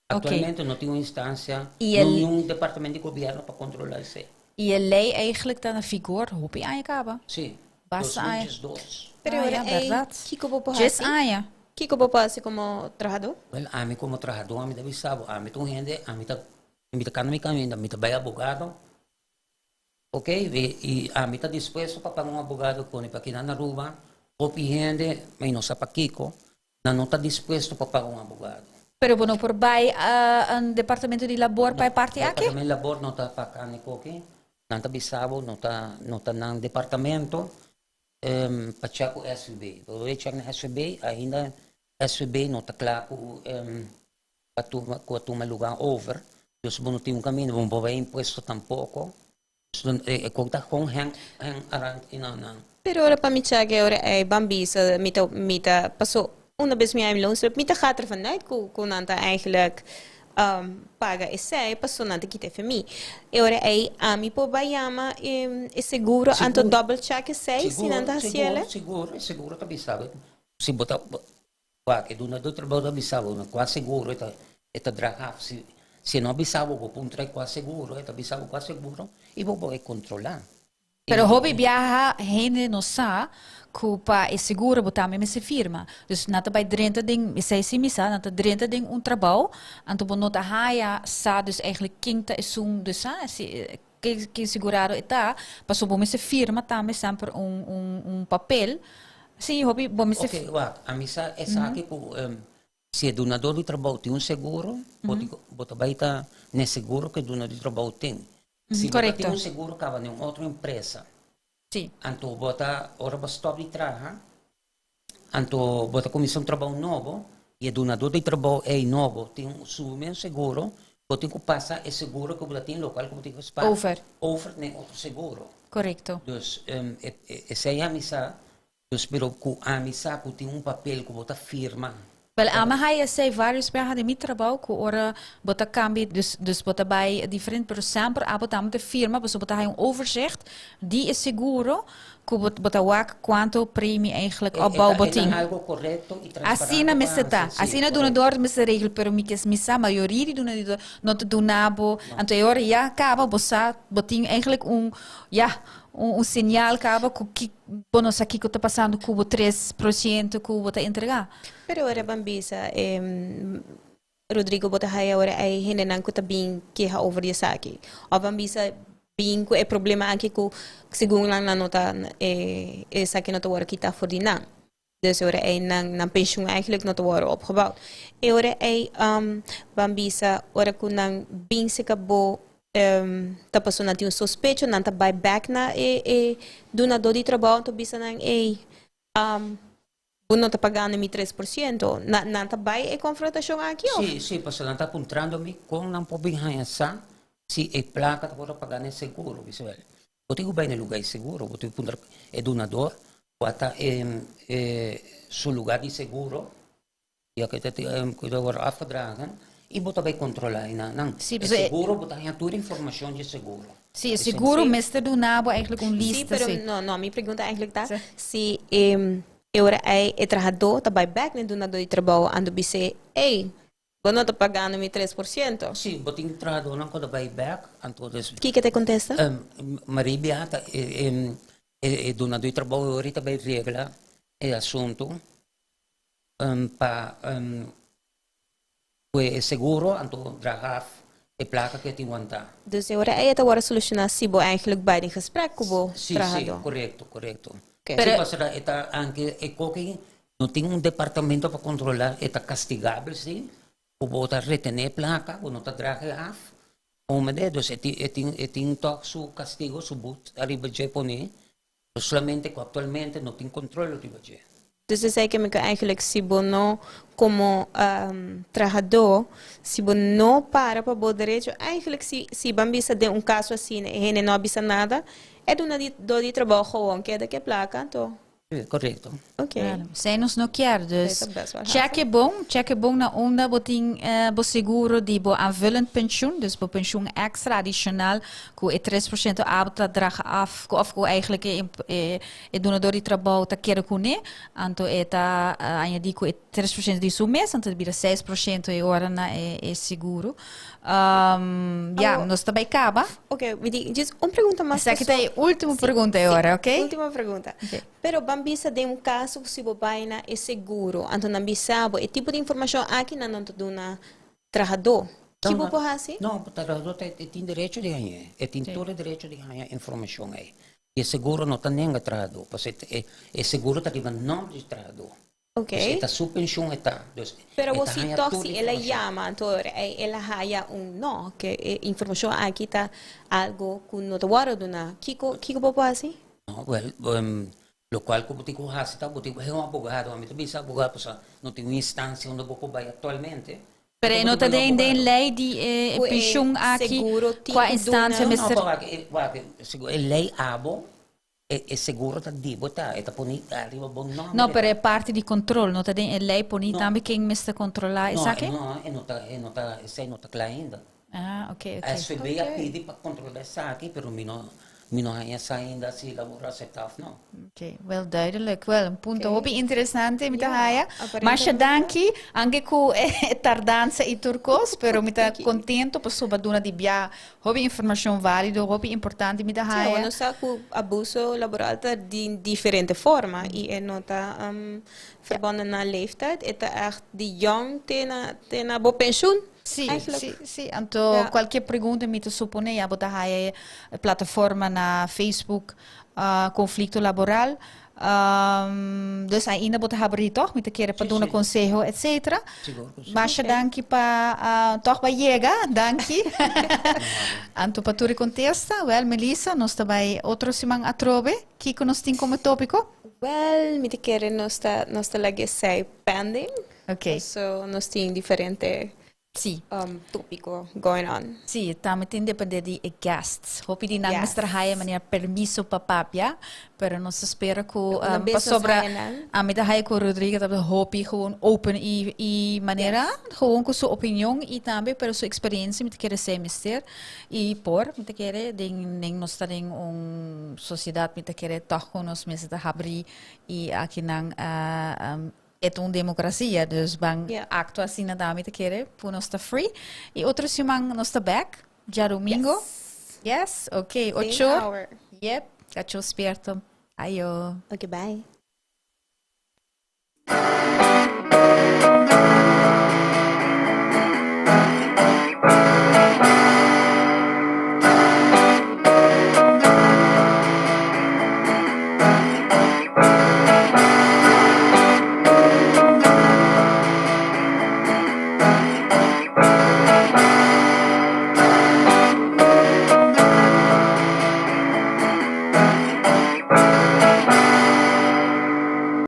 Actualmente no tin un instancia, ni un departamento di gobierno pa controla esey. Y e ley eigenlijk ta na vigor hopi aña caba. Si, Basta aña. 2012. Pero Ah, ora ja, ei, berdad. kiko bo por Djes hasi? aña. Kiko bo por hasi komo trahadó? Wel, ami komo trahadó ami ta bisa bo, ami ta un hende, ami ta mi ta kanda mi kaminda, mi ta bai abogado, ok, i ami ta dispuesto pa paga un abogado koni pakinan na Aruba hopi hende mi no sa pakiko nan no ta dispuesto pa paga un abogado. Pero bo no por bai un departamento di labor pa e parti aki? Departamento di labor no ta pa kani koki, nan ta bisa bo no ta no ta nan departamento pa check ku SVB. Bo debe check na SVB, ainda SVB no ta kla ku pa tuma ku a tuma lugar over, dus bo no tin un kaminda, bo no por bai impuesto tampoko. E kon ta kon hen hen aran i nan nan. Pero ora pa mi check e ora ey ban bisa mi ta mi ta paso una bes mi hay loonslip mi ta gaat ervan uit ku ku nan ta eigenlijk paga esey paso nan ta kita e fe mi. E ora ey ami por bai yama e seguro anto double check esey si nan ta haciele? Sigur sigur e seguro ta bisa bo si bo ta Wak, e dunadó di trabou ta bisa bo kua seguro e ta e ta draha. Si si e no a bisa bo, bo puntra e kua seguro, e ta bisa bo kua seguro i bo por e kontrolá. Pero hopi biaha hende no sa ku pa e seguro bo tambe mester firma. Dus nan ta bai drenta den, esei si mi sa, nan ta drenta den un trabou, anto bo no ta haya sa dus eigenlijk ken ta esun, dus sa, si ke ke segurado e ta, pasobra bo mester firma tambe semper un un un papel. Sí, hopi bo mester. Oké, wak, ami sa esaki ku si e dunador di trabou tin un seguro, bo tin ku bo ta bai ta n'e seguro ku e dunador di trabou tin. Si bo ta tin un seguro kaba den un otro empresa, anto bo ta ora bo stòp di traha, anto bo ta kuminsá un trabou nobo i e dunador di trabou ei nobo tin su mes seguro, bo tin ku pasa e seguro ku bo ta tin lokual ku bo tin ku spar over n'e otro seguro. Dus esei ami sa, dus pero ku ami sa ku tin un papel ku bo ta firma. Wel, ami haya esei varios biaha den mi trabou ku ora bo ta kambia, dus dus bo ta bai diferente, pero semper abo tambe ta firma pasobra bo ta haya un overzicht di e seguro ku bo bo ta wak kuantu premie eigenlijk opbouw bo tin. E ta algo korekto i transparante Asina mester ta, asina dunador mester regel, pero mi kes mi sa mayoria di dunador no ta duna bo, anto e ora ya kaba bo sa bo tin eigenlijk un ya un señal kaba ku ki bo no sa kiko ta pasando ku bo 3% ku bo ta entrega. Pero ora ban bisa Rodrigo bo ta haya ora ay hendenan ku ta bin keha over di esaki of ban bisa bin ku e problema aki ku segun nan nan no ta esaki no ta wòrdu kita for di nan. Dus e ora ei nan nan pensioen eigenlijk no ta wòrdu opgebouwd. E ora ei ban bisa ora ku nan bin seka bo ta pasobra nan tin un sospecho nan ta bai bèk na e e dunadó di trabou anto bisa nan ei bo no ta pagando mi 3%. Nan nan ta bai e konfrontashon aki òf? Sí, sí, pasobra nan ta puntrando mi kon nan por bin haña sa si e plaka ta wòrdu pagá na e seguro. Bisa wèl, bo tin ku bai na e lugá di seguro, bo tin ku puntra e dunador kua ta e su lugá di seguro, ya ku ta ku ta wòrdu afgedragen i bo ta bai kontrolá einan. Sí, E seguro bo ta haña tur informashon di e seguro. Sí, e seguro mester duna bo eigenlijk un Sí, lista, pero sí. no, no, mi pregunta eigenlijk ta si e e ora ei e trahadó ta bai bèk na e dunadó di trabou anto bis'é, ey, bo no ta pagando mi 3%. Sí, bo tin trahadónan ku ta bai bèk, anto des. Kiko ta e kontesta? Marie bia ta e e dunadó di trabou e ora ta bai regla e asuntu pa ku e seguro anto draga af e plaka ku e tin wantá. Dus e ora ei e ta wòrdu solushoná si bo eigenlijk bai den gesprek ku bo Sí, sí, trahadó. korekto, korekto. Oké. Sí, pasobra e ta anke e koki no tin un departamento pa kontrolá, e ta kastigabel sí, ku bo ta retené e plaka, bo no ta draga e af, omende, dus e tin e tin e tin tòg su kastigo, su but ariba dje poné, Solamente cu actualmente no tin control riba dje. Dus esei ke mi ke eigenlijk si bo no komo trahadó si bo no para pa bo derecho eigenlijk si si ban bisa den un kaso asina e hende no a bisa nada e duna di dor di trabou gewoon keda ke plaka anto. Sí, korekto. Ok. Claro, esei nos no kier, dus Esei ta best wel check e bon, check e bon na unda bo tin bo seguro di bo aanvullend pensioen, dus bo pensioen extra adicional Ku e 3% abo ta draga af, ku of ku eigenlijk e e e dunador di trabou ta kere kuné, anto e ta añadí ku e 3% di su mes, anto ta bira 6% e ora na e e seguro. Ya, Awo, nos ta bai kaba. ok, mi di djis un pregunta mas Esaki ta paso. e último Sí, pregunta e sí, ora, ok? último pregunta. Ok. Pero ban. Ban bisa den un kaso ku si bo bai na e seguro, anto nan bisa bo e tipo di informashon aki nan no ta duna trahadó. Ki bo por hasi? No, trahadó ta e tin derecho di hañ'é. E tin tur e derecho di haña informashon ei. I e seguro no ta nenga trahadó, pasobra e e seguro ta riba nòmber di trahadó. Ok. Dus e ta su penshun e ta. Dus Pero e bo ta si haña tòg tur si el a informashon. yama, anto ora ei el a haya un nò, ke e informashon aki ta algu ku no ta wòrdu duná. Kiko kiko bo por hasi? No, wèl, lokual ku bo tin ku hasi ta bo tin ku hei un abogado. Ami ta bisa abogado pasobra no tin un instansia unda bo por bai aktualmente. Pero e no ta den den ley di e Ku e pensioen aki seguro tin kua ku instancia duna. No, mester. no, wak, wak, e ley abo, e seguro ta di bo ta, e ta poni ariba bo nomber. No, pero e parti di control no ta den e ley poni tambe ken mester controla esaki? No, no, e no ta, e no ta, esey no ta kla ainda. Ah, ok, ok. SVB a pidi pa controla esaki, pero mi no, mi no haña sa ainda si labor a acepta of no. Ok, wel duidelijk. Wel, un punto Ok. hopi interesante mi ta Ja, haya. Masha aparentemente. danki, anke ku e tardansa i tur kos, pero mi ta Danki. kontento pasobra duna di bia hopi informashon válido, hopi importante mi ta Sí, haya. nos sa ku abuso laboral ta di diferente forma i e no ta um, verbonden na leeftijd. E ta echt di jong te na, te na bo pensioen. Sí, Eigenlijk. sí, sí. Anto Ja. cualkier pregunta mi ta supone ya bo ta haya e plataforma na Facebook Conflicto Laboral. Dus ainda bo ta habri toch? Mi ta kere pa Sí, duna sí. conseho etcetera. Sigur ku sí. Masha Ok. danki pa toch ba yega. Danki. Anto pa tur e contesta. Wel Melissa, nos ta bai otro siman atrobe. Kiko nos tin como topico? Wel, mi ta kere nos ta, nos ta laga esei pending. Ok. So nos tin diferente Sí. tópiko going on. Sí, tambe tin depende di e guests. Hopi di nan Yes. mester haya manera permiso pa papia, pero nos ta spera ku Una bes nos pasobra haya nan. ami ta haya ku Rodrigo tabata hopi gewoon open i i manera gewoon ku su opinion i tambe pero su experiencia mi ta kere esei mester i por mi ta kere den den nos ta den un sociedad mi ta kere tog ku nos mester ta habri i akinan E ta un democracia, dus ban actua asina tambe ta kere pu nos ta free. Y otro siman nos ta back, djadomingo. Yes, ok, Same ocho. hour. Yep, cacho spierto. Ayo. Ok, bye.